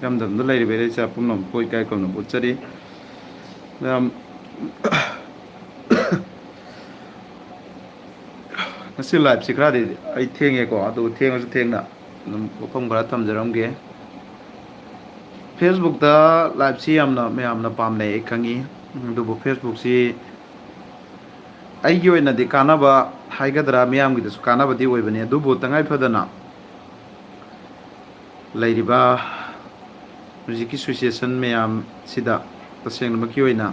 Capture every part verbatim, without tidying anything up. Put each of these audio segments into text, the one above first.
ꯏꯔꯝꯗꯝꯗ ꯂꯩꯔꯤꯕ ꯏꯔꯩꯆꯥ ꯄꯨꯝꯅꯃꯛꯄꯨ ꯏꯀꯥꯏ ꯈꯨꯝꯅꯕ ꯎꯠꯆꯔꯤ꯫ ꯃꯌꯥꯝ, ꯉꯁꯤ liveꯁꯤ ꯈꯔꯗꯤ ꯑꯩ ꯊꯦꯡꯉꯦꯀꯣ, ꯑꯗꯨꯕꯨ ꯊꯦꯡꯉꯁꯨ ꯊꯦꯡꯅ ꯑꯗꯨꯝ ꯋꯥꯐꯝ ꯈꯔ ꯊꯝꯖꯔꯝꯒꯦ꯫ Facebookꯇ liveꯁꯤ ꯌꯥꯝꯅ ꯃꯌꯥꯝꯅ ꯄꯥꯝꯅꯩ ꯑꯩ ꯈꯪꯉꯤ, ꯑꯗꯨꯕꯨ Facebookꯁꯤ ꯑꯩꯒꯤ ꯑꯣꯏꯅꯗꯤ ꯀꯥꯟꯅꯕ ꯍꯥꯏꯒꯗ꯭ꯔꯥ, ꯃꯤꯌꯥꯝꯒꯤꯗꯁꯨ ꯀꯥꯟꯅꯕꯗꯤ ꯑꯣꯏꯕꯅꯤ, ꯑꯗꯨꯕꯨ ꯇꯉꯥꯏ ꯐꯗꯅ ꯂꯩꯔꯤꯕ ꯍꯧꯖꯤꯛꯀꯤ situation ꯃꯌꯥꯝꯁꯤꯗ ꯇꯁꯦꯡꯅꯃꯛꯀꯤ ꯑꯣꯏꯅ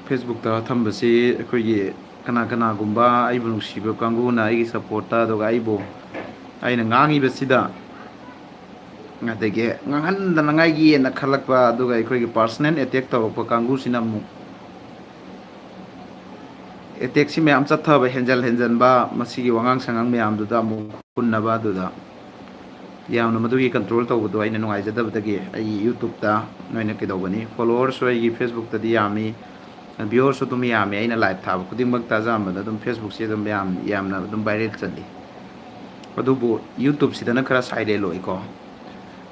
Facebookꯇ ꯊꯝꯕꯁꯤ ꯑꯩꯈꯣꯏꯒꯤ ꯀꯅꯥ ꯀꯅꯥꯒꯨꯝꯕ ꯑꯩꯕꯨ ꯅꯨꯡꯁꯤꯕ ꯀꯥꯡꯕꯨꯅ ꯑꯩꯒꯤ supportꯇ, ꯑꯗꯨꯒ ꯑꯩꯕꯨ ꯑꯩꯅ ꯉꯥꯡꯉꯤꯕꯁꯤꯗ ꯑꯗꯒꯤ ꯉꯥꯡꯍꯟꯗꯅꯉꯥꯏꯒꯤꯅ ꯈꯜꯂꯛꯄ, ꯑꯗꯨꯒ ꯑꯩꯈꯣꯏꯒꯤ personal attack ꯇꯧꯔꯛꯄ ꯀꯥꯡꯕꯨꯁꯤꯅ ꯑꯃꯨꯛ attackꯁꯤ ꯃꯌꯥꯝ ꯆꯠꯊꯕ, ꯍꯦꯟꯖꯜ ꯍꯦꯟꯖꯟꯕ, ꯃꯁꯤꯒꯤ ꯋꯥꯉꯥꯡ ꯁꯉꯥꯡ ꯃꯌꯥꯝꯗꯨꯗ ꯑꯃꯨꯛ ꯍꯨꯟꯅꯕ, ꯑꯗꯨꯗ ꯌꯥꯝꯅ ꯃꯗꯨꯒꯤ control ꯇꯧꯕꯗꯣ ꯑꯩꯅ ꯅꯨꯡꯉꯥꯏꯖꯗꯕꯗꯒꯤ ꯑꯩꯒꯤ YouTubeꯇ ꯅꯣꯏꯅ ꯀꯩꯗꯧꯕꯅꯤ, followersꯁꯨ ꯑꯩꯒꯤ Facebookꯇꯗꯤ ꯌꯥꯝꯃꯤ, viewersꯁꯨ ꯑꯗꯨꯝ ꯌꯥꯝꯃꯤ꯫ ꯑꯩꯅ live ꯊꯥꯕ ꯈꯨꯗꯤꯡꯃꯛꯇ ꯑꯌꯥꯝꯕꯗ ꯑꯗꯨꯝ Facebookꯁꯦ ꯑꯗꯨꯝ ꯌꯥꯝ, ꯌꯥꯝꯅ ꯑꯗꯨꯝ viral ꯆꯠꯂꯤ꯫ ꯑꯗꯨꯕꯨ YouTubeꯁꯤꯗꯅ ꯈꯔ silent ꯑꯣꯏꯀꯣ꯫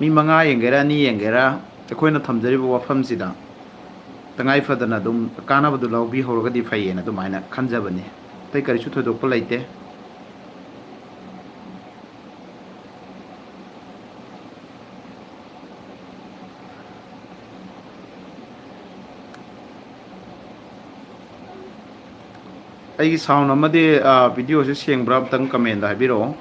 ꯃꯤ ꯃꯉꯥ ꯌꯦꯡꯒꯦꯔꯥ, ꯑꯅꯤ ꯌꯦꯡꯒꯦꯔꯥ, ꯑꯩꯈꯣꯏꯅ ꯊꯝꯖꯔꯤꯕ ꯋꯥꯐꯝꯁꯤꯗ ꯇꯉꯥꯏ ꯐꯗꯅ ꯑꯗꯨꯝ ꯀꯥꯟꯅꯕꯗꯨ ꯂꯧꯕꯤꯍꯧꯔꯒꯗꯤ ꯐꯩꯌꯦꯅ ꯑꯗꯨꯃꯥꯏꯅ ꯈꯟꯖꯕꯅꯤ꯫ ꯑꯇꯩ ꯀꯔꯤꯁꯨ ꯊꯣꯏꯗꯣꯛꯄ ꯂꯩꯇꯦ꯫ ꯑꯩꯒꯤ sound ꯑꯃꯗꯤ, ꯑ, videoꯁꯦ ꯁꯦꯡꯕ꯭ꯔꯥ? ꯑꯝꯇꯪ commentꯇ ꯍꯥꯏꯕꯤꯔꯛꯑꯣ꯫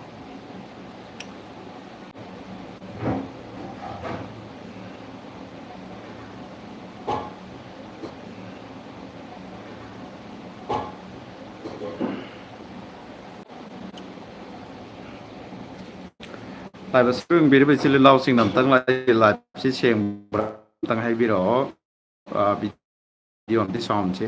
Live ꯑꯁꯤ ꯌꯦꯡꯕꯤꯔꯤꯕ ꯏꯆꯤꯜ ꯏꯅꯥꯎꯁꯤꯡꯅ ꯑꯝꯇꯪ liveꯁꯤ ꯁꯦꯡꯕ꯭ꯔꯥ? ꯑꯝꯇꯪ ꯍꯥꯏꯕꯤꯔꯛꯑꯣ꯫ ꯑ, video ꯑꯃꯗꯤ soundꯁꯦ꯫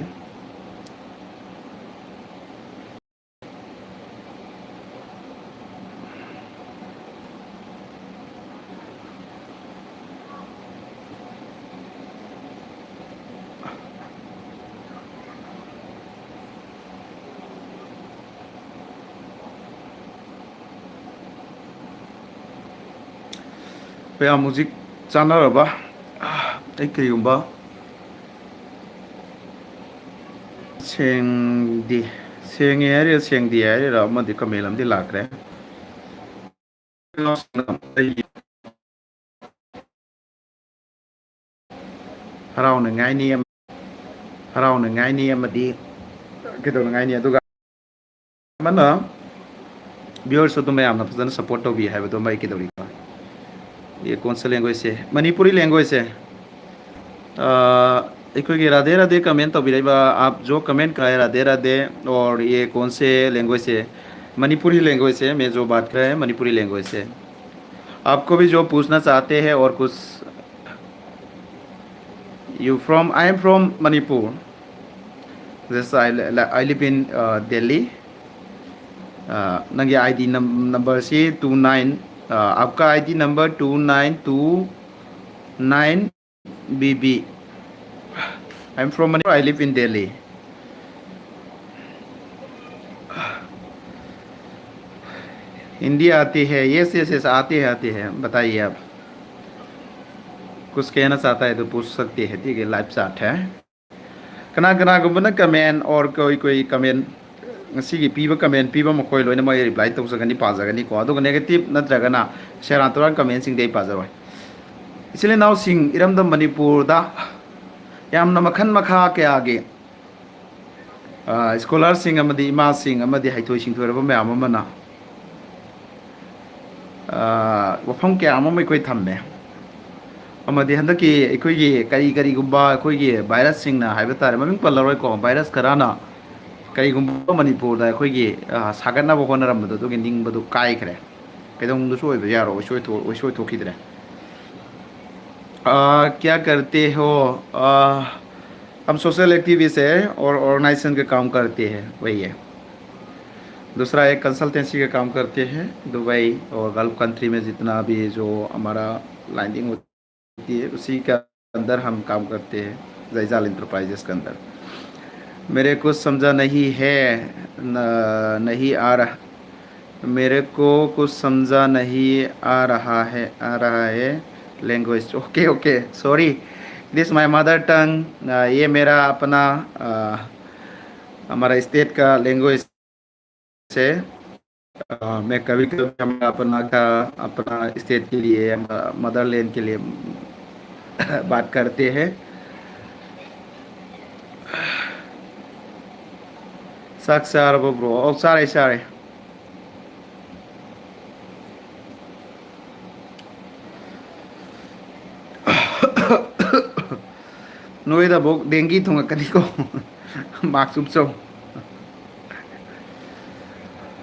ꯀꯌꯥꯝ ꯍꯧꯖꯤꯛ ꯆꯥꯟꯅꯔꯕ? ꯑꯩ ꯀꯔꯤꯒꯨꯝꯕ ꯁꯦꯡꯗꯦ, ꯁꯦꯡꯉꯦ ꯍꯥꯏꯔꯤꯔꯥ ꯁꯦꯡꯗꯦ ꯍꯥꯏꯔꯤꯔꯥ ꯑꯃꯗꯤ ꯀꯃꯦꯟ ꯑꯃꯗꯤ ꯂꯥꯛꯈ꯭ꯔꯦ꯫ ꯍꯔꯥꯎꯅꯉꯥꯏꯅꯤ ꯑꯃ-, ꯍꯔꯥꯎꯅꯉꯥꯏꯅꯤ ꯑꯃꯗꯤ ꯀꯩꯗꯧꯅꯉꯥꯏꯅꯤ? ꯑꯗꯨꯒ ꯑꯃꯅ, ꯚꯤꯌꯔꯁ ꯑꯗꯨ ꯃꯌꯥꯝꯅ ꯐꯖꯅ ꯁꯞꯄꯣꯔꯠ ꯇꯧꯕꯤ ꯍꯥꯏꯕꯗꯨꯃ ꯑꯩ ꯀꯩꯗꯧꯔꯤꯕ? ꯌꯦ ꯀꯣꯟꯁ ꯂꯦꯡꯒ꯭ꯋꯦꯖꯁꯦ, ꯃꯅꯤꯄꯨꯔꯤ ꯂꯦꯡꯒ꯭ꯋꯦꯖꯁꯦ, ꯑ, ꯑꯩꯈꯣꯏꯒꯤ ꯔꯥꯙꯦ ꯔꯥꯙꯦ ꯀꯃꯦꯟ ꯇꯧꯕꯤꯔꯛꯏꯕ, "आप जो कमेंट कराए राधे राधे और ये कौन से लैंग्वेज है?" मणिपुरी लैंग्वेज है, मैं जो बात कर रहे हैं मणिपुरी लैंग्वेज है। आपको भी जो पूछना चाहते हैं और कुछ, you from, I am from Manipur. This I, I live in uh, Delhi. Uh, ꯅꯪꯒꯤ ꯑꯥꯏ ꯗꯤ ꯅꯝ-, ꯅꯝꯕꯔꯁꯤ two nine, uh, आपका ID number two nine two nine B B. I'm from Manipur. I live in Delhi. Hindi आती है? Yes, yes, yes, आती है, आती है। बताइए आप। कुछ कहना चाहता है तो पूछ सकते हैं, ठीक है, लाइव चैट है। ꯀꯅꯥ ꯀꯅꯥꯒꯨꯝꯕꯅ ꯀꯃꯦꯟ ꯑꯣꯔ ꯀꯣꯏ ꯀꯣꯏ ꯀꯃꯦꯟ, ꯉꯁꯤꯒꯤ ꯄꯤꯕ ꯀꯃꯦꯟ ꯄꯤꯕ ꯃꯈꯣꯏ ꯂꯣꯏꯅꯃꯛ ꯑꯩ ꯔꯤꯄ꯭ꯂꯥꯏ ꯇꯧꯖꯒꯅꯤ, ꯄꯥꯖꯒꯅꯤꯀꯣ꯫ ꯑꯗꯨꯒ ꯅꯦꯒꯦꯇꯤꯞ ꯅꯠꯇ꯭ꯔꯒꯅ ꯁꯦꯔꯥꯟ ꯇꯨꯔꯥꯟ ꯀꯃꯦꯟꯁꯤꯡꯗꯤ ꯑꯩ ꯄꯥꯖꯔꯣꯏ꯫ ꯏꯆꯤꯜ ꯏꯅꯥꯎꯁꯤꯡ, ꯏꯔꯝꯗꯝ ꯃꯅꯤꯄꯨꯔꯗ ꯌꯥꯝꯅ ꯃꯈꯜ ꯃꯈꯥ ꯀꯌꯥꯒꯤ, ꯑ, ꯁ꯭ꯀꯣꯂꯔꯁꯤꯡ ꯑꯃꯗꯤ ꯏꯃꯥꯁꯤꯡ ꯑꯃꯗꯤ ꯍꯩꯊꯣꯏ ꯁꯤꯡꯊꯣꯏꯔꯕ ꯃꯌꯥꯝ ꯑꯃꯅ, ꯑ, ꯋꯥꯐꯝ ꯀꯌꯥ ꯑꯃ ꯑꯩꯈꯣꯏ ꯊꯝꯃꯦ꯫ ꯑꯃꯗꯤ ꯍꯟꯗꯛꯀꯤ ꯑꯩꯈꯣꯏꯒꯤ ꯀꯔꯤ ꯀꯔꯤꯒꯨꯝꯕ ꯑꯩꯈꯣꯏꯒꯤ ꯚꯥꯏꯔꯁꯁꯤꯡꯅ ꯍꯥꯏꯕ ꯇꯥꯔꯦ, ꯃꯃꯤꯡ ꯄꯜꯂꯔꯣꯏꯀꯣ, ꯚꯥꯏꯔꯁ ꯈꯔꯅ ꯀꯔꯤꯒꯨꯝꯕ ꯃꯅꯤꯄꯨꯔꯗ ꯑꯩꯈꯣꯏꯒꯤ, ꯑ, ꯁꯥꯒꯠꯅꯕ ꯍꯣꯠꯅꯔꯝꯕꯗꯣ ꯑꯗꯨꯒꯤ ꯅꯤꯡꯕꯗꯨ ꯀꯥꯏꯈ꯭ꯔꯦ꯫ ꯀꯩꯗꯧꯅꯨꯡꯗꯁꯨ ꯑꯣꯏꯕ ꯌꯥꯔꯣꯏ, ꯑꯣꯏꯁꯣꯏ ꯊꯣꯛ-, ꯑꯣꯏꯁꯣꯏ ꯊꯣꯛꯈꯤꯗ꯭ꯔꯦ꯫ आ, क्या करते हो? आ, हम सोशल एक्टिविस्ट है और ऑर्गेनाइजेशन का काम करते हैं, वही है। दूसरा एक कंसल्टेंसी का काम करते हैं, दुबई और गल्फ कंट्री में जितना भी जो हमारा लैंडिंग होती है, उसी के अंदर हम काम करते हैं, जैजाल इंटरप्राइजेस के अंदर। मेरे कुछ समझा नहीं है, न-, नहीं आ रहा। मेरे को कुछ समझा नहीं आ रहा है, आ रहा है language. Okay, okay, sorry. This my mother tongue. ये मेरा अपना, हमारा स्टेट का लैंग्वेज है. मैं कभी कभी हमारा अपना का, अपना स्टेट के लिए, मदरलैंड के लिए बात करते हैं. ꯆꯥꯛ ꯆꯥꯔꯕꯣ, ꯕ꯭ꯔꯣ? ꯑꯧ, ꯆꯥꯔꯦ, ꯆꯥꯔꯦ. ꯅꯣꯏꯗꯐꯥꯎ ꯗꯦꯡꯒꯤ ꯊꯨꯡꯉꯛꯀꯅꯤꯀꯣ. ꯃꯥꯛꯁ ꯎꯞꯆꯧ.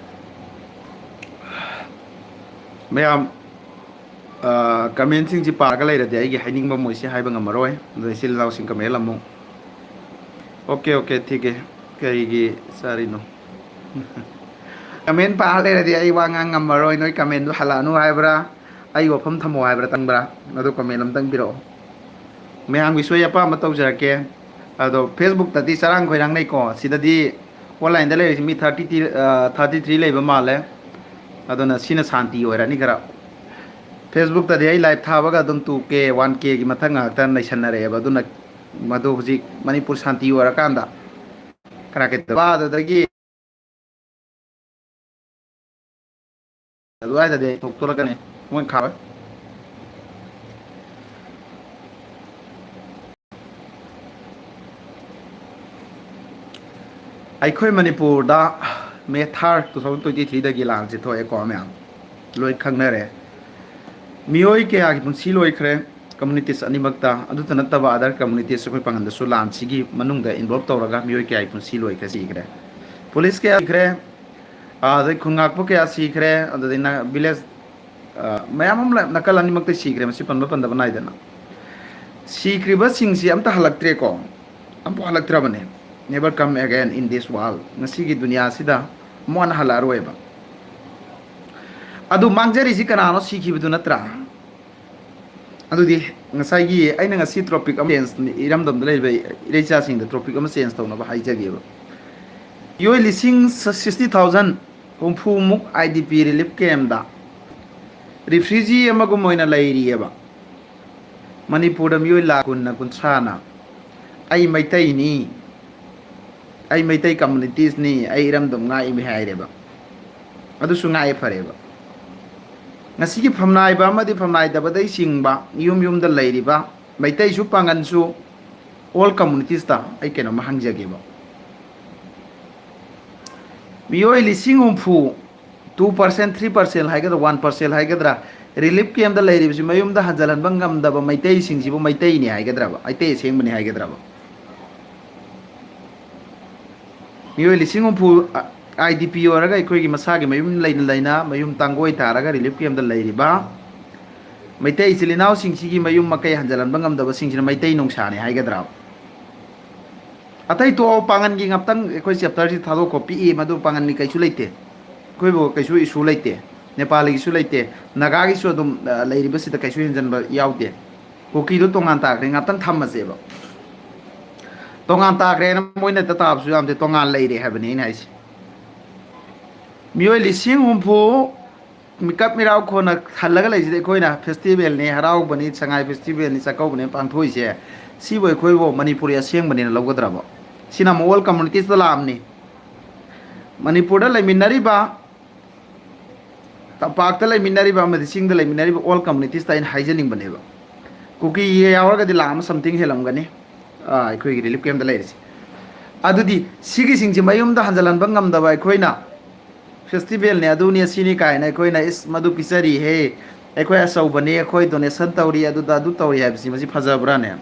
ꯃꯌꯥꯝ, ꯀꯃꯦꯟꯁꯤꯡꯁꯤ ꯄꯥꯔꯒ ꯂꯩꯔꯗꯤ ꯑꯩꯒꯤ ꯍꯥꯏꯅꯤꯡꯕ ꯃꯣꯏꯁꯤ ꯍꯥꯏꯕ ꯉꯝꯃꯔꯣꯏ. ꯑꯗꯨꯅ ꯏꯆꯤꯜ ꯏꯅꯥꯎꯁꯤꯡ ꯀꯃꯦꯟ ꯑꯃꯨꯛ, ꯑꯣꯀꯦ, ꯑꯣꯀꯦ, ꯊꯤꯒꯦ. ꯀꯩꯒꯤ ꯆꯥꯔꯤꯅꯣ? ꯀꯃꯦꯟ ꯄꯥꯔ ꯂꯩꯔꯗꯤ ꯑꯩ ꯋꯥ ꯉꯥꯡ ꯉꯝꯃꯔꯣꯏ. ꯅꯣꯏ ꯀꯃꯦꯟꯗꯣ ꯍꯜꯂꯛꯑꯅꯨ ꯍꯥꯏꯕ꯭ꯔꯥ, ꯑꯩ ꯋꯥꯐꯝ ꯊꯝꯃꯣ ꯍꯥꯏꯕ꯭ꯔꯥ, ꯇꯪꯕ꯭ꯔꯥ? ꯑꯗꯨ ꯀꯃꯦꯟ ꯑꯝꯇꯪ ꯄꯤꯔꯛꯑꯣ. ꯃꯌꯥꯝꯒꯤꯁꯨ ꯑꯩ ꯑꯄꯥꯝꯕ ꯇꯧꯖꯔꯛꯀꯦ. ꯑꯗꯣ ꯐꯦꯁꯕꯨꯛꯇꯗꯤ ꯆꯔꯥꯡ ꯈꯣꯏꯔꯥꯡꯅꯩꯀꯣ. ꯁꯤꯗꯗꯤ ꯑꯣꯟꯂꯥꯏꯟꯗ ꯂꯩꯔꯤꯁꯤ ꯃꯤ ꯊꯥꯔꯇꯤ, ꯊꯥꯔꯇꯤ ꯊ꯭ꯔꯤ ꯂꯩꯕ ꯃꯥꯜꯂꯦ. ꯑꯗꯨꯅ ꯁꯤꯅ ꯁꯥꯟꯇꯤ ꯑꯣꯏꯔꯅꯤ ꯈꯔ. ꯐꯦꯁꯕꯨꯛꯇꯗꯤ ꯑꯩ ꯂꯥꯏꯚ ꯊꯥꯕꯒ ꯑꯗꯨꯝ ꯇꯨ ꯀꯦ, ꯋꯥꯟ ꯀꯦꯒꯤ ꯃꯊꯛ ꯉꯥꯛꯇ ꯅꯩꯁꯟꯅꯔꯛꯑꯦꯕ. ꯑꯗꯨꯅ ꯃꯗꯨ ꯍꯧꯖꯤꯛ ꯃꯅꯤꯄꯨꯔ ꯁꯥꯟꯇꯤ ꯑꯣꯏꯔꯀꯥꯟꯗ ꯈꯔ ꯈꯤꯇꯪ ꯑꯗꯨꯗꯒꯤ ꯑꯗꯨꯋꯥꯏꯗꯗꯤ ꯑꯩ ꯊꯣꯛꯇꯣꯔꯛꯀꯅꯤ, ꯃꯣꯏ ꯈꯥꯔꯣꯏ. ꯑꯩꯈꯣꯏ ꯃꯅꯤꯄꯨꯔꯗ ꯃꯦ ꯊꯥꯔ ꯇꯨ ꯊꯥꯎꯖꯟ ꯇ꯭ꯋꯦꯟꯇꯤ ꯊ꯭ꯔꯤꯗꯒꯤ ꯂꯥꯟꯁꯦ ꯊꯣꯛꯑꯦꯀꯣ ꯃꯌꯥꯝ, ꯂꯣꯏ ꯈꯪꯅꯔꯦ. ꯃꯤꯑꯣꯏ ꯀꯌꯥꯒꯤ ꯄꯨꯟꯁꯤ ꯂꯣꯏꯈ꯭ꯔꯦ, ꯀꯝꯃꯨꯅꯤꯇꯤꯁ ꯑꯅꯤꯃꯛꯇ. ꯑꯗꯨꯇ ꯅꯠꯇꯕ ꯑꯗꯔ ꯀꯝꯃꯨꯅꯤꯇꯤꯁ ꯑꯩꯈꯣꯏ ꯄꯥꯡꯒꯟꯗꯁꯨ ꯂꯥꯟꯁꯤꯒꯤ ꯃꯅꯨꯡꯗ ꯏꯟꯚꯣꯜꯕ ꯇꯧꯔꯒ ꯃꯤꯑꯣꯏ ꯀꯌꯥꯒꯤ ꯄꯨꯟꯁꯤ ꯂꯣꯏꯈ꯭ꯔꯦ, ꯁꯤꯈ꯭ꯔꯦ. ꯄꯨꯂꯤꯁ ꯀꯌꯥ ꯁꯤꯈ꯭ꯔꯦ, ꯑꯗꯩ ꯈꯨꯟ ꯉꯥꯛꯄ ꯀꯌꯥ ꯁꯤꯈ꯭ꯔꯦ, ꯑꯗꯨꯗꯩ ꯅ-, ꯚꯤꯂꯦꯖ, ꯑ, ꯃꯌꯥꯝ ꯑꯃ ꯂ-, ꯅꯥꯀꯜ ꯑꯅꯤꯃꯛꯇ ꯁꯤꯈ꯭ꯔꯦ, ꯃꯁꯤ ꯄꯟꯕ ꯄꯟꯗꯕ ꯅꯥꯏꯗꯅ. ꯁꯤꯈ꯭ꯔꯤꯕꯁꯤꯡꯁꯤ ꯑꯝꯇ ꯍꯜꯂꯛꯇ꯭ꯔꯦꯀꯣ, ꯑꯝꯐꯥꯎ ꯍꯜꯂꯛꯇ꯭ꯔꯕꯅꯦ. Never come again in this world. ꯉꯁꯤꯒꯤ ꯗꯨꯅꯤꯌꯥꯁꯤꯗ ꯑꯃꯨꯛ ꯍꯟꯅ ꯍꯜꯂꯛꯑꯔꯣꯏꯕ. ꯑꯗꯨ ꯃꯥꯡꯖꯔꯤꯁꯤ ꯀꯅꯥꯅꯣ? ꯁꯤꯈꯤꯕꯗꯨ ꯅꯠꯇ꯭ꯔꯥ? ꯑꯗꯨꯗꯤ ꯉꯁꯥꯏꯒꯤ ꯑꯩꯅ ꯉꯁꯤ ꯇꯣꯄꯤꯛ ꯑꯃ ꯆꯦꯟꯖ, ꯏꯔꯝꯗꯝꯗ ꯂꯩꯔꯤꯕ ꯏꯔꯩꯆꯥꯁꯤꯡꯗ ꯇꯣꯄꯤꯛ ꯑꯃ ꯆꯦꯟꯖ ꯇꯧꯅꯕ ꯍꯥꯏꯖꯒꯦꯕ. ꯃꯤꯑꯣꯏ ꯂꯤꯁꯤꯡ ꯁꯤꯛꯁꯇꯤ ꯊꯥꯎꯖꯟ ꯍꯨꯝꯐꯨꯃꯨꯛ ꯑꯥꯏ ꯗꯤ ꯄꯤ ꯔꯤꯂꯤꯐ ꯀꯦꯝꯗ ꯔꯤꯐ꯭ꯌꯨꯖꯤ ꯑꯃꯒꯨꯝ ꯑꯣꯏꯅ ꯂꯩꯔꯤꯑꯕ꯫ ꯃꯅꯤꯄꯨꯔꯗ ꯃꯤꯑꯣꯏ ꯂꯥꯈ ꯀꯨꯟꯅ ꯀꯨꯟꯊ꯭ꯔꯥꯅ "ꯑꯩ ꯃꯩꯇꯩꯅꯤ, ꯑꯩ ꯃꯩꯇꯩ ꯀꯝꯃꯨꯅꯤꯇꯤꯁꯅꯤ, ꯑꯩ ꯏꯔꯝꯗꯝ ꯉꯥꯛꯏꯃꯤ" ꯍꯥꯏꯔꯦꯕ꯫ ꯑꯗꯨꯁꯨ ꯉꯥꯛꯑꯦ, ꯐꯔꯦꯕ꯫ ꯉꯁꯤꯒꯤ ꯐꯝꯅꯥꯏꯕ ꯑꯃꯗꯤ ꯐꯝꯅꯥꯏꯗꯕꯗꯩ ꯆꯤꯡꯕ ꯌꯨꯝ ꯌꯨꯝꯗ ꯂꯩꯔꯤꯕ ꯃꯩꯇꯩꯁꯨ ꯄꯥꯡꯒꯟꯁꯨ, ꯑꯣꯜ ꯀꯝꯃꯨꯅꯤꯇꯤꯁꯇ ꯑꯩ ꯀꯩꯅꯣꯝꯃ ꯍꯪꯖꯒꯦꯕ꯫ ꯃꯤꯑꯣꯏ ꯂꯤꯁꯤꯡ ꯍꯨꯝꯐꯨ, two percent, three percent ꯍꯥꯏꯒꯗ꯭ꯔꯥ, one percent ꯍꯥꯏꯒꯗ꯭ꯔꯥ, ꯔꯤꯂꯤꯐ ꯀꯦꯝꯗ ꯂꯩꯔꯤꯕꯁꯤ ꯃꯌꯨꯝꯗ ꯍꯟꯖꯤꯜꯍꯟꯕ ꯉꯝꯗꯕ ꯃꯩꯇꯩꯁꯤꯡꯁꯤꯕꯨ ꯃꯩꯇꯩꯅꯤ ꯍꯥꯏꯒꯗ꯭ꯔꯕ, ꯃꯩꯇꯩ ꯑꯁꯦꯡꯕꯅꯤ ꯍꯥꯏꯒꯗ꯭ꯔꯕ? ꯃꯤꯑꯣꯏ ꯂꯤꯁꯤꯡ ꯍꯨꯝꯐꯨ ꯑꯥꯏ ꯗꯤ ꯄꯤ ꯑꯣꯏꯔꯒ ꯑꯩꯈꯣꯏꯒꯤ ꯃꯁꯥꯒꯤ ꯃꯌꯨꯝ ꯂꯩꯅ ꯂꯩꯅ, ꯃꯌꯨꯝ ꯇꯥꯡꯒꯣꯏ ꯇꯥꯔꯒ ꯔꯤꯂꯤꯐ ꯀꯦꯝꯗ ꯂꯩꯔꯤꯕ ꯃꯩꯇꯩ ꯏꯆꯤꯜ ꯏꯅꯥꯎꯁꯤꯡꯁꯤꯒꯤ ꯃꯌꯨꯝ ꯃꯀꯩ ꯍꯟꯖꯤꯜꯍꯟꯕ ꯉꯝꯗꯕꯁꯤꯡꯁꯤꯅ ꯃꯩꯇꯩ ꯅꯨꯡꯁꯥꯅꯤ ꯍꯥꯏꯒꯗ꯭ꯔꯥ? ꯑꯇꯩ ꯇꯣꯛꯑꯣ, ꯄꯥꯉꯟꯒꯤ ꯉꯥꯛꯇꯪ ꯑꯩꯈꯣꯏ ꯆꯦꯞꯇꯔꯁꯤ ꯊꯥꯗꯣꯛꯈꯣ, ꯄꯤꯛꯏ, ꯃꯗꯨ ꯄꯥꯉꯟꯒꯤ ꯀꯩꯁꯨ ꯂꯩꯇꯦ꯫ ꯑꯩꯈꯣꯏꯕꯨ ꯀꯩꯁꯨ ꯏꯁꯨ ꯂꯩꯇꯦ꯫ ꯅꯦꯄꯥꯂꯤꯒꯤꯁꯨ ꯂꯩꯇꯦ꯫ ꯅꯥꯒꯥꯒꯤꯁꯨ ꯑꯗꯨꯝ, ꯑ, ꯂꯩꯔꯤꯕꯁꯤꯗ ꯀꯩꯁꯨ ꯍꯦꯟꯖꯟꯕ ꯌꯥꯎꯗꯦ꯫ ꯀꯨꯀꯤꯗꯣ ꯇꯣꯉꯥꯟ ꯇꯥꯈ꯭ꯔꯦ, ꯉꯥꯛꯇꯪ ꯊꯝꯃꯁꯦꯕ꯫ ꯇꯣꯉꯥꯟ ꯇꯥꯈ꯭ꯔꯦꯅ ꯃꯣꯏꯅ ꯍꯦꯛꯇ ꯇꯥꯕꯁꯨ ꯌꯥꯝꯗꯦ, ꯇꯣꯉꯥꯟ ꯂꯩꯔꯦ ꯍꯥꯏꯕꯅꯤ ꯑꯩꯅ ꯍꯥꯏꯁꯦ꯫ ꯃꯤꯑꯣꯏ ꯂꯤꯁꯤꯡ ꯍꯨꯝꯐꯨ ꯃꯤꯀꯞ ꯃꯤꯔꯥꯎ ꯈꯣꯟꯅ ꯍꯜꯂꯒ ꯂꯩꯁꯤꯗꯤ ꯑꯩꯈꯣꯏꯅ ꯐꯦꯁꯇꯤꯚꯦꯜꯅꯤ, ꯍꯔꯥꯎꯕꯅꯤ, ꯁꯉꯥꯏ ꯐꯦꯁꯇꯤꯚꯦꯜꯅꯤ, ꯆꯥꯛꯀꯧꯕꯅꯤ ꯄꯥꯡꯊꯣꯛꯏꯁꯦ꯫ ꯁꯤꯕꯨ ꯑꯩꯈꯣꯏꯕꯨ ꯃꯅꯤꯄꯨꯔꯤ ꯑꯁꯦꯡꯕꯅꯦꯅ ꯂꯧꯒꯗ꯭ꯔꯕ? ꯁꯤꯅ ꯑꯃꯨꯛ ꯑꯣꯜ ꯀꯝꯃꯨꯅꯤꯇꯤꯁꯇ ꯂꯥꯛꯑꯝꯅꯤ꯫ ꯃꯅꯤꯄꯨꯔꯗ ꯂꯩꯃꯤꯟꯅꯔꯤꯕ, ꯇꯝꯄꯥꯛꯇ ꯂꯩꯃꯤꯟꯅꯔꯤꯕ ꯑꯃꯗꯤ ꯆꯤꯡꯗ ꯂꯩꯃꯤꯟꯅꯔꯤꯕ ꯑꯣꯜ ꯀꯝꯃꯨꯅꯤꯇꯤꯁꯇ ꯑꯩꯅ ꯍꯥꯏꯖꯅꯤꯡꯕꯅꯦꯕ꯫ ꯀꯨꯀꯤꯒ ꯌꯥꯎꯔꯒꯗꯤ ꯂꯥꯛ ꯑꯃ ꯁꯝꯊꯤꯡ ꯍꯦꯜꯂꯝꯒꯅꯤ, ꯑꯥ, ꯑꯩꯈꯣꯏꯒꯤ ꯔꯤꯂꯤꯐ ꯀꯦꯝꯗ ꯂꯩꯔꯤꯁꯦ꯫ ꯑꯗꯨꯗꯤ ꯁꯤꯒꯤꯁꯤꯡꯁꯦ ꯃꯌꯨꯝꯗ ꯍꯟꯖꯤꯜꯍꯟꯕ ꯉꯝꯗꯕ ꯑꯩꯈꯣꯏꯅ, ꯐꯦꯁꯇꯤꯚꯦꯜꯅꯤ, ꯑꯗꯨꯅꯤ, ꯑꯁꯤꯅꯤ ꯀꯥꯏꯅ ꯑꯩꯈꯣꯏꯅ, "ꯏꯁ, ꯃꯗꯨ ꯄꯤꯛꯆꯔꯤꯍꯦ, ꯑꯩꯈꯣꯏ ꯑꯆꯧꯕꯅꯤ, ꯑꯩꯈꯣꯏ ꯗꯣꯅꯦꯁꯟ ꯇꯧꯔꯤ, ꯑꯗꯨꯗ ꯑꯗꯨ ꯇꯧꯔꯤ" ꯍꯥꯏꯕꯁꯤ, ꯃꯁꯤ ꯐꯖꯕ꯭ꯔꯥꯅꯦ?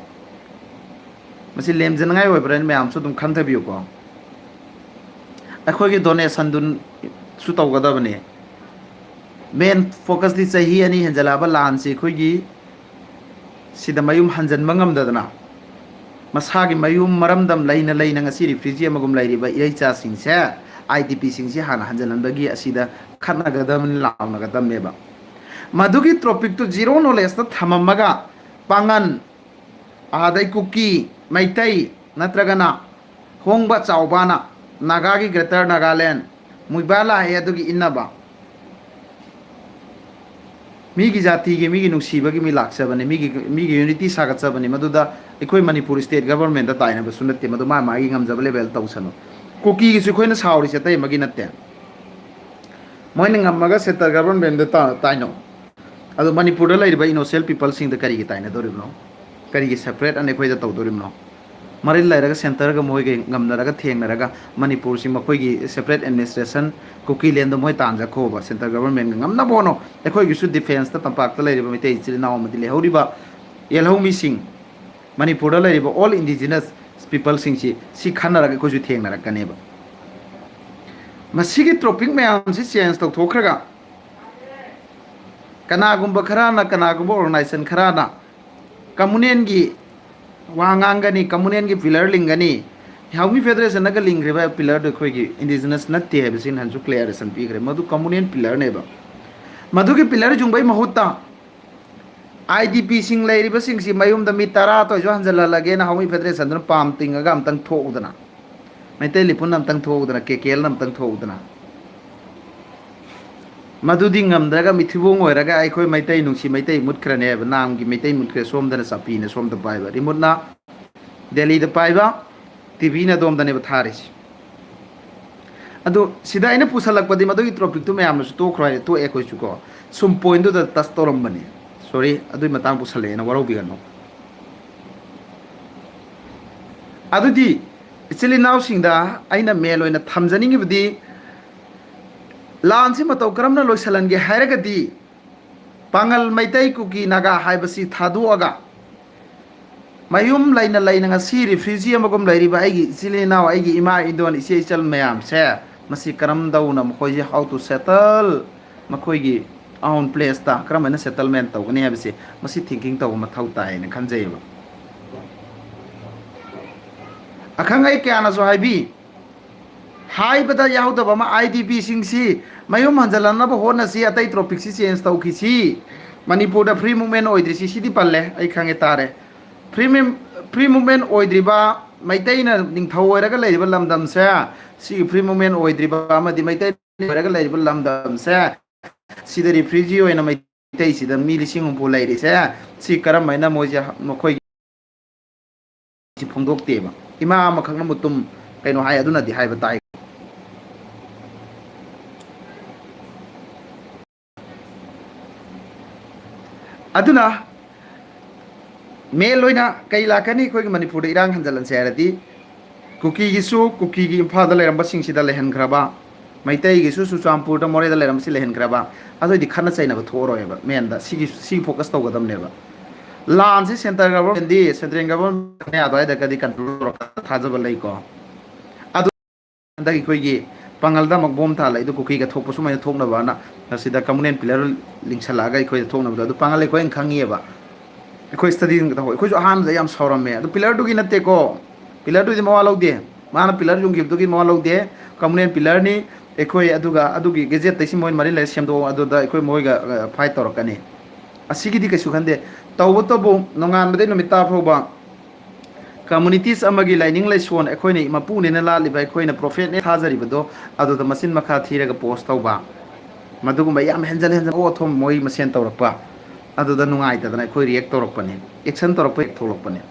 ꯃꯁꯤ ꯂꯦꯝꯖꯅꯉꯥꯏ ꯑꯣꯏꯕ꯭ꯔꯥꯅ ꯃꯌꯥꯝꯁꯨ ꯑꯗꯨꯝ ꯈꯟꯊꯕꯤꯌꯨꯀꯣ꯫ ꯑꯩꯈꯣꯏꯒꯤ ꯗꯣꯅꯦꯁꯟꯗꯨꯁꯨ ꯇꯧꯒꯗꯕꯅꯦ꯫ ꯃꯦꯟ ꯐꯣꯀꯁꯇꯤ ꯆꯍꯤ ꯑꯅꯤ ꯍꯦꯟꯖꯜꯂꯛꯑꯕ ꯂꯥꯟꯁꯤ ꯑꯩꯈꯣꯏꯒꯤ ꯁꯤꯗ ꯃꯌꯨꯝ ꯍꯟꯖꯟꯕ ꯉꯝꯗꯗꯅ, ꯃꯁꯥꯒꯤ ꯃꯌꯨꯝ ꯃꯔꯝꯗꯝ ꯂꯩꯅ ꯂꯩꯅ ꯉꯁꯤ ꯔꯤꯐ꯭ꯌꯨꯖꯤ ꯑꯃꯒꯨꯝ ꯂꯩꯔꯤꯕ ꯏꯔꯩꯆꯥꯁꯤꯡꯁꯦ, ꯑꯥꯏ ꯗꯤ ꯄꯤꯁꯤꯡꯁꯦ ꯍꯥꯟꯅ ꯍꯟꯖꯜꯍꯟꯕꯒꯤ ꯑꯁꯤꯗ ꯈꯠꯅꯒꯗꯕꯅꯤ, ꯂꯥꯎꯅꯒꯗꯕꯅꯦꯕ꯫ ꯃꯗꯨꯒꯤ ꯇꯣꯄꯤꯛꯇꯨ ꯖꯤꯔꯣ ꯅꯣꯂꯦꯖꯇ ꯊꯝꯃꯝꯃꯒ, ꯄꯥꯉꯟ, ꯑꯗꯩ ꯀꯨꯀꯤ, ꯃꯩꯇꯩ, ꯅꯠꯇ꯭ꯔꯒꯅ ꯍꯣꯡꯕ ꯆꯥꯎꯕꯅ, ꯅꯥꯒꯥꯒꯤ ꯒ꯭ꯔꯦꯇꯔ ꯅꯥꯒꯥꯂꯦꯟ, ꯃꯨꯏꯕꯥ ꯂꯥꯛꯑꯦ ꯑꯗꯨꯒꯤ ꯏꯟꯅꯕ꯫ ꯃꯤꯒꯤ ꯖꯥꯇꯤꯒꯤ, ꯃꯤꯒꯤ ꯅꯨꯡꯁꯤꯕꯒꯤ ꯃꯤ ꯂꯥꯛꯆꯕꯅꯤ, ꯃꯤꯒꯤ, ꯃꯤꯒꯤ unity ꯁꯥꯒꯠꯆꯕꯅꯤ꯫ ꯃꯗꯨꯗ ꯑꯩꯈꯣꯏ ꯃꯅꯤꯄꯨꯔ state government ꯇꯥꯏꯅꯕꯁꯨ ꯅꯠꯇꯦ, ꯃꯗꯨ ꯃꯥ ꯃꯥꯒꯤ ꯉꯝꯖꯕ level ꯇꯧꯁꯅꯨ꯫ ꯀꯨꯀꯤꯒꯤꯁꯨ ꯑꯩꯈꯣꯏꯅ ꯁꯥꯎꯔꯤꯁꯦ ꯑꯇꯩ ꯑꯃꯒꯤ ꯅꯠꯇꯦ꯫ ꯃꯣꯏꯅ ꯉꯝꯃꯒ central government ꯇꯥ-, ꯇꯥꯏꯅꯧ꯫ ꯑꯗꯣ ꯃꯅꯤꯄꯨꯔꯗ ꯂꯩꯔꯤꯕ innocent peopleꯁꯤꯡꯗ ꯀꯔꯤꯒꯤ ꯇꯥꯏꯅꯗꯣꯔꯤꯕꯅꯣ? ꯀꯔꯤꯒꯤ separate ꯑꯅ ꯑꯩꯈꯣꯏꯗ ꯇꯧꯗꯣꯔꯤꯕꯅꯣ? ꯃꯔꯤꯜ ꯂꯩꯔꯒ centreꯒ ꯃꯈꯣꯏꯒ ꯉꯝꯅꯔꯒ ꯊꯦꯡꯅꯔꯒ ꯃꯅꯤꯄꯨꯔꯁꯤ ꯃꯈꯣꯏꯒꯤ separate administration, ꯀꯨꯀꯤꯂꯦꯟꯗꯣ ꯃꯣꯏ ꯇꯥꯟꯖꯈꯣꯕ, central governmentꯒ ꯉꯝꯅꯕ ꯍꯣꯠꯅꯧ꯫ ꯑꯩꯈꯣꯏꯒꯤꯁꯨ defenceꯇ ꯇꯝꯄꯥꯛꯇ ꯂꯩꯔꯤꯕ ꯃꯩꯇꯩ ꯏꯆꯤꯜ ꯏꯅꯥꯎ ꯑꯃꯗꯤ ꯂꯩꯍꯧꯔꯤꯕ ꯌꯦꯜꯍꯧꯃꯤꯁꯤꯡ, ꯃꯅꯤꯄꯨꯔꯗ ꯂꯩꯔꯤꯕ all indigenous peopleꯁꯤꯡꯁꯤ ꯁꯤ ꯈꯟꯅꯔꯒ ꯑꯩꯈꯣꯏꯁꯨ ꯊꯦꯡꯅꯔꯛꯀꯅꯦꯕ꯫ ꯃꯁꯤꯒꯤ topic ꯃꯌꯥꯝꯁꯤ change ꯇꯧꯊꯣꯛꯈ꯭ꯔꯒ ꯀꯅꯥꯒꯨꯝꯕ ꯈꯔꯅ, ꯀꯅꯥꯒꯨꯝꯕ organization ꯈꯔꯅ communalꯒꯤ ꯋꯥ ꯉꯥꯡꯒꯅꯤ, communalꯒꯤ pillar ꯂꯤꯡꯒꯅꯤ꯫ ꯍꯥꯎꯃꯤ Federationꯅꯒ ꯂꯤꯡꯈ꯭ꯔꯤꯕ pillarꯗꯨ ꯑꯩꯈꯣꯏꯒꯤ indigenous ꯅꯠꯇꯦ ꯍꯥꯏꯕꯁꯤ ꯅꯍꯥꯟꯁꯨ clarification ꯄꯤꯈ꯭ꯔꯦ꯫ ꯃꯗꯨ communal pillarꯅꯦꯕ꯫ ꯃꯗꯨꯒꯤ pillar ꯌꯨꯡꯕꯩ ꯃꯍꯨꯠꯇ IDPꯁꯤꯡ ꯂꯩꯔꯤꯕꯁꯤꯡꯁꯤ ꯃꯌꯨꯝꯗ ꯃꯤ ꯇꯔꯥꯇ ꯑꯣꯏꯁꯨ ꯍꯟꯖꯤꯜꯍꯜꯂꯒꯦꯅ ꯍꯥꯎꯃꯤ Federationꯗꯨꯅ ꯄꯥꯝ ꯇꯤꯡꯉꯒ ꯑꯝꯇꯪ ꯊꯣꯛꯎꯗꯅ, ꯃꯩꯇꯩ ꯂꯤꯄꯨꯟ ꯑꯝꯇꯪ ꯊꯣꯛꯎꯗꯅ, KKLꯅ ꯑꯝꯇꯪ ꯊꯣꯛꯎꯗꯅ꯫ ꯃꯗꯨꯗꯤ ꯉꯝꯗ꯭ꯔꯒ ꯃꯤꯊꯤꯕꯣꯡ ꯑꯣꯏꯔꯒ ꯑꯩꯈꯣꯏ ꯃꯩꯇꯩ ꯅꯨꯡꯁꯤ ꯃꯩꯇꯩ ꯃꯨꯠꯈ꯭ꯔꯅꯦꯕ, ꯅꯥꯝꯒꯤ ꯃꯩꯇꯩ ꯃꯨꯠꯈ꯭ꯔꯦ, ꯁꯣꯝꯗꯅ ꯆꯥꯄꯤꯅ ꯁꯣꯝꯗ ꯄꯥꯏꯕ, remoteꯅ ꯗꯦꯜꯂꯤꯗ ꯄꯥꯏꯕ, TVꯅ ꯑꯗꯣꯝꯗꯅꯦꯕ ꯊꯥꯔꯤꯁꯦ꯫ ꯑꯗꯨ ꯁꯤꯗ ꯑꯩꯅ ꯄꯨꯁꯜꯂꯛꯄꯗꯤ ꯃꯗꯨꯒꯤ topicꯇꯨ ꯃꯌꯥꯝꯅꯁꯨ ꯇꯣꯛꯈ꯭ꯔꯣ ꯍꯥꯏꯔꯦ, ꯇꯣꯛꯑꯦ ꯑꯩꯈꯣꯏꯁꯨ ꯀꯣ꯫ ꯁꯨꯝ pointꯗꯨꯗ touch ꯇꯧꯔꯝꯕꯅꯤ꯫ Sorry, ꯑꯗꯨꯏ ꯃꯇꯥꯡ ꯄꯨꯁꯜꯂꯛꯑꯦꯅ ꯋꯥꯔꯧꯕꯤꯒꯅꯨ꯫ ꯑꯗꯨꯗꯤ ꯏꯆꯤꯜ ꯏꯅꯥꯎꯁꯤꯡꯗ ꯑꯩꯅ main ꯑꯣꯏꯅ ꯊꯝꯖꯅꯤꯡꯉꯤꯕꯗꯤ, ꯂꯥꯟꯁꯤ ꯃꯇꯧ ꯀꯔꯝꯅ ꯂꯣꯏꯁꯤꯜꯍꯟꯒꯦ ꯍꯥꯏꯔꯒꯗꯤ, ꯄꯥꯉꯜ, ꯃꯩꯇꯩ, ꯀꯨꯀꯤ, ꯅꯥꯒꯥ ꯍꯥꯏꯕꯁꯤ ꯊꯥꯗꯣꯛꯑꯒ, ꯃꯌꯨꯝ ꯂꯩꯅ ꯂꯩꯅ ꯉꯁꯤ refugee ꯑꯃꯒꯨꯝ ꯂꯩꯔꯤꯕ ꯑꯩꯒꯤ ꯏꯆꯤꯜ ꯏꯅꯥꯎ, ꯑꯩꯒꯤ ꯏꯃꯥ ꯏꯟꯗꯣꯟ, ꯏꯆꯦ ꯏꯆꯜ ꯃꯌꯥꯝꯁꯦ, ꯃꯁꯤ ꯀꯔꯝ ꯇꯧꯅ ꯃꯈꯣꯏꯁꯦ how to settle, ꯃꯈꯣꯏꯒꯤ own placeꯇ ꯀꯔꯝ ꯍꯥꯏꯅ settlement ꯇꯧꯒꯅꯤ ꯍꯥꯏꯕꯁꯦ ꯃꯁꯤ thinking ꯇꯧꯕ ꯃꯊꯧ ꯇꯥꯏꯅ ꯈꯟꯖꯩꯌꯦꯕ꯫ ꯑꯈꯪ ꯑꯍꯩ ꯀꯌꯥꯅꯁꯨ ꯍꯥꯏꯕꯤ, ꯍꯥꯏꯕꯗ ꯌꯥꯎꯗꯕ ꯑꯃ, IDPꯁꯤꯡꯁꯤ ꯃꯌꯨꯝ ꯍꯟꯖꯤꯜꯍꯟꯅꯕ ꯍꯣꯠꯅꯁꯤ, ꯑꯇꯩ topicꯁꯤ change ꯇꯧꯈꯤꯁꯤ꯫ ꯃꯅꯤꯄꯨꯔꯗ free movement ꯑꯣꯏꯗ꯭ꯔꯤꯁꯤ ꯁꯤꯗꯤ ꯄꯜꯂꯦ, ꯑꯩ ꯈꯪꯉꯦ, ꯇꯥꯔꯦ꯫ Free mem-, free movement ꯑꯣꯏꯗ꯭ꯔꯤꯕ, ꯃꯩꯇꯩꯅ ꯅꯤꯡꯊꯧ ꯑꯣꯏꯔꯒ ꯂꯩꯔꯤꯕ ꯂꯝꯗꯝꯁꯦ ꯁꯤꯒꯤ free movement ꯑꯣꯏꯗ꯭ꯔꯤꯕ ꯑꯃꯗꯤ ꯃꯩꯇꯩ ꯑꯣꯏꯔꯒ ꯂꯩꯔꯤꯕ ꯂꯝꯗꯝꯁꯦ, ꯁꯤꯗ refugee ꯑꯣꯏꯅ ꯃꯩꯇꯩꯁꯤꯗ ꯃꯤ ꯂꯤꯁꯤꯡ ꯍꯨꯝꯐꯨ ꯂꯩꯔꯤꯁꯦ, ꯁꯤ ꯀꯔꯝ ꯍꯥꯏꯅ ꯃꯣꯏꯁꯦ ꯃꯈꯣꯏ ꯁꯤ ꯐꯣꯡꯗꯣꯛꯇꯦꯕ꯫ ꯏꯃꯥ ꯑꯃꯈꯛꯅ ꯃꯨꯇꯨꯝ ꯀꯩꯅꯣ ꯍꯥꯏ, ꯑꯗꯨꯅꯗꯤ ꯍꯥꯏꯕ ꯇꯥꯏ꯫ ꯑꯗꯨꯅ main ꯑꯣꯏꯅ ꯀꯩ ꯂꯥꯛꯀꯅꯤ? ꯑꯩꯈꯣꯏꯒꯤ ꯃꯅꯤꯄꯨꯔꯗ ꯏꯔꯥꯡ ꯍꯟꯖꯤꯜꯍꯟꯁꯦ ꯍꯥꯏꯔꯗꯤ, ꯀꯨꯀꯤꯒꯤꯁꯨ, ꯀꯨꯀꯤꯒꯤ ꯏꯝꯐꯥꯜꯗ ꯂꯩꯔꯝꯕꯁꯤꯡꯁꯤꯗ ꯂꯩꯍꯟꯈ꯭ꯔꯕ, ꯃꯩꯇꯩꯒꯤꯁꯨ ꯆꯨꯔꯆꯥꯟꯄꯨꯔꯗ, ꯃꯣꯔꯦꯗ ꯂꯩꯔꯝꯕꯁꯤ ꯂꯩꯍꯟꯈ꯭ꯔꯕ, ꯑꯗꯨꯑꯣꯏꯗꯤ ꯈꯠꯅ ꯆꯩꯅꯕ ꯊꯣꯛꯑꯔꯣꯏꯕ꯫ Main ꯗ ꯁꯤꯒꯤ, ꯁꯤꯒꯤ focus ꯇꯧꯒꯗꯕꯅꯦꯕ꯫ ꯂꯥꯟꯁꯤ centre government ꯗꯤ, central government ꯑꯗꯨꯋꯥꯏꯗꯒꯗꯤ control ꯇꯧꯔꯛꯀꯗ꯭ꯔꯥ ꯊꯥꯖꯕ ꯂꯩꯀꯣ꯫ ꯑꯗꯨ ꯍꯟꯗꯛ ꯑꯩꯈꯣꯏꯒꯤ ꯄꯥꯡꯒꯜꯗ ꯑꯃꯨꯛ bomb ꯊꯥꯜꯂꯛꯏꯗꯣ, ꯀꯨꯀꯤꯒ ꯊꯣꯛꯄ ꯁꯨꯃꯥꯏꯅ ꯊꯣꯛꯅꯕꯅ꯫ ꯃꯁꯤꯗ communal pillar ꯂꯤꯡꯁꯜꯂꯛꯑꯒ ꯑꯩꯈꯣꯏꯗ ꯊꯣꯛꯅꯕꯗꯣ, ꯑꯗꯨ ꯄꯥꯡꯒꯜ ꯑꯩꯈꯣꯏꯅ ꯈꯪꯉꯤꯑꯕ꯫ ꯑꯩꯈꯣꯏ study ꯇꯧꯍꯧ-, ꯑꯩꯈꯣꯏꯁꯨ ꯑꯍꯥꯟꯕꯗ ꯌꯥꯝ ꯁꯥꯎꯔꯝꯃꯦ꯫ ꯑꯗꯨ pillar ꯗꯨꯒꯤ ꯅꯠꯇꯦꯀꯣ, pillar ꯗꯨꯒꯤꯗꯤ ꯃꯋꯥ ꯂꯧꯗꯦ꯫ ꯃꯥꯅ pillar ꯌꯨꯡꯈꯤꯕꯗꯨꯒꯤ ꯃꯋꯥ ꯂꯧꯗꯦ꯫ Communal pillar ꯅꯤ꯫ ꯑꯩꯈꯣꯏ ꯑꯗꯨꯒ ꯑꯗꯨꯒꯤ gazette ꯇꯩꯁꯤ ꯃꯣꯏ ꯃꯔꯤ ꯂꯩꯅ ꯁꯦꯝꯗꯣꯛꯑꯣ, ꯑꯗꯨꯗ ꯑꯩꯈꯣꯏ ꯃꯣꯏꯒ, ꯑ, fight ꯇꯧꯔꯛꯀꯅꯤ꯫ ꯑꯁꯤꯒꯤꯗꯤ ꯀꯩꯁꯨ ꯈꯟꯗꯦ꯫ ꯇꯧꯕꯇꯕꯨ ꯅꯣꯡꯉꯥꯟꯕꯗꯩ ꯅꯨꯃꯤꯠ ꯇꯥ ꯐꯥꯎꯕ communities ꯑꯃꯒꯤ ꯂꯥꯏꯅꯤꯡ ꯂꯥꯏꯁꯣꯟ, ꯑꯩꯈꯣꯏꯅ ꯃꯄꯨꯅꯦꯅ ꯂꯥꯠꯂꯤꯕ, ꯑꯩꯈꯣꯏꯅ prophet ꯅꯦ ꯊꯥꯖꯔꯤꯕꯗꯣ, ꯑꯗꯨꯗ ꯃꯆꯤꯟ ꯃꯈꯥ ꯊꯤꯔꯒ post ꯇꯧꯕ, ꯃꯗꯨꯒꯨꯝꯕ ꯌꯥꯝ ꯍꯦꯟꯖꯟ ꯍꯦꯟꯖꯟ ꯑꯣ ꯑꯊꯣꯝ ꯃꯣꯏ ꯃꯁꯦꯟ ꯇꯧꯔꯛꯄ, ꯑꯗꯨꯗ ꯅꯨꯡꯉꯥꯏꯇꯗꯅ ꯑꯩꯈꯣꯏ react ꯇꯧꯔꯛꯄꯅꯦ, action ꯇꯧꯔꯛꯄ ꯍꯦꯛ ꯊꯣꯛꯂꯛꯄꯅꯦ꯫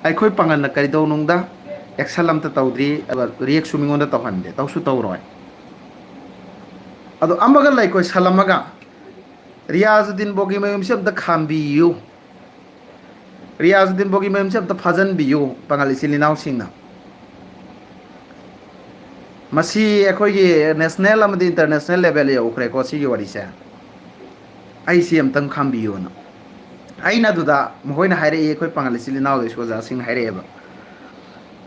ꯑꯩꯈꯣꯏ ꯄꯥꯡꯒꯜꯅ ꯀꯔꯤꯗꯧꯅꯨꯡꯗ action ꯑꯝꯇ ꯇꯧꯗ꯭ꯔꯤ, ꯑꯗꯨꯒ react ꯁꯨ ꯃꯤꯉꯣꯟꯗ ꯇꯧꯍꯟꯗꯦ, ꯇꯧꯁꯨ ꯇꯧꯔꯣꯏ꯫ ꯑꯗꯣ ꯑꯃꯒ ꯂꯩꯈꯣꯏ ꯁꯜꯂꯝꯃꯒ ꯔꯤꯌꯥꯖꯨꯗꯤꯟ ꯕꯣꯒꯤ ꯃꯌꯨꯝꯁꯦ ꯑꯝꯇ ꯈꯥꯝꯕꯤꯌꯨ꯫ ꯔꯤꯌꯥꯖꯨꯗꯤꯟ ꯕꯣꯒꯤ ꯃꯌꯨꯝꯁꯦ ꯑꯝꯇ ꯐꯥꯖꯟꯕꯤꯌꯨ, ꯄꯥꯡꯒꯜ ꯏꯆꯤꯜ ꯏꯅꯥꯎꯁꯤꯡꯅ꯫ ꯃꯁꯤ ꯑꯩꯈꯣꯏꯒꯤ national ꯑꯃꯗꯤ international level ꯌꯧꯈ꯭ꯔꯦꯀꯣ ꯁꯤꯒꯤ ꯋꯥꯔꯤꯁꯦ꯫ ꯑꯩꯁꯤ ꯑꯝꯇꯪ ꯈꯥꯝꯕꯤꯌꯨꯅ꯫ ꯑꯩꯅ ꯑꯗꯨꯗ ꯃꯈꯣꯏꯅ ꯍꯥꯏꯔꯛꯏ, ꯑꯩꯈꯣꯏ ꯄꯥꯡꯒꯜ ꯏꯆꯤꯜ ꯏꯅꯥꯎꯗ ꯑꯣꯖꯥꯁꯤꯡꯅ ꯍꯥꯏꯔꯛꯑꯦꯕ,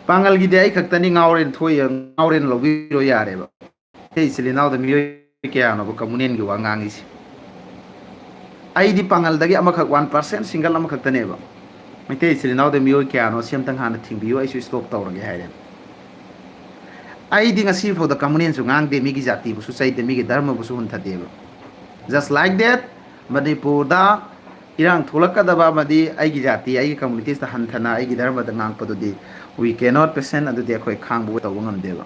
"ꯄꯥꯡꯒꯜꯒꯤꯗꯤ ꯑꯩ ꯈꯛꯇꯅꯤ ꯉꯥꯎꯔꯦꯅ ꯊꯣꯛꯏ, ꯉꯥꯎꯔꯦꯅ ꯂꯧꯕꯤꯔꯣ ꯌꯥꯔꯦꯕ꯫ ꯑꯩ ꯏꯆꯤꯜ ꯏꯅꯥꯎꯗ ꯃꯤꯑꯣꯏ ꯀꯌꯥꯅꯣꯕ communal ꯒꯤ ꯋꯥ ꯉꯥꯡꯉꯤꯁꯦ? ꯑꯩꯗꯤ ꯄꯥꯡꯒꯜꯗꯒꯤ ꯑꯃꯈꯛ, one percent single ꯑꯃꯈꯛꯇꯅꯦꯕ꯫ ꯃꯩꯇꯩ ꯏꯆꯤꯜ ꯏꯅꯥꯎꯗ ꯃꯤꯑꯣꯏ ꯀꯌꯥꯅꯣ ꯁꯤ ꯑꯝꯇꯪ ꯍꯥꯟꯅ ꯊꯤꯡꯕꯤꯌꯨ, ꯑꯩꯁꯨ stop ꯇꯧꯔꯒꯦ" ꯍꯥꯏꯔꯦ꯫ ꯑꯩꯗꯤ ꯉꯁꯤ ꯐꯥꯎꯗ communal ꯁꯨ ꯉꯥꯡꯗꯦ, ꯃꯤꯒꯤ ꯖꯥꯇꯤꯕꯨꯁꯨ ꯆꯩꯗꯦ, ꯃꯤꯒꯤ ꯙꯔꯃꯕꯨꯁꯨ ꯍꯨꯟꯊꯗꯦꯕ꯫ Just like that, ꯃꯅꯤꯄꯨꯔꯗ ꯏꯔꯥꯡ ꯊꯣꯛꯂꯛꯀꯗꯕ ꯑꯃꯗꯤ ꯑꯩꯒꯤ ꯖꯥꯇꯤ, ꯑꯩꯒꯤ communities ꯇ ꯍꯟꯊꯅ ꯑꯩꯒꯤ ꯙꯔꯃꯗ ꯉꯥꯡꯄꯗꯨꯗꯤ, we cannot patient, ꯑꯗꯨꯗꯤ ꯑꯩꯈꯣꯏ ꯈꯥꯡꯕ ꯇꯧꯕ ꯉꯝꯗꯦꯕ꯫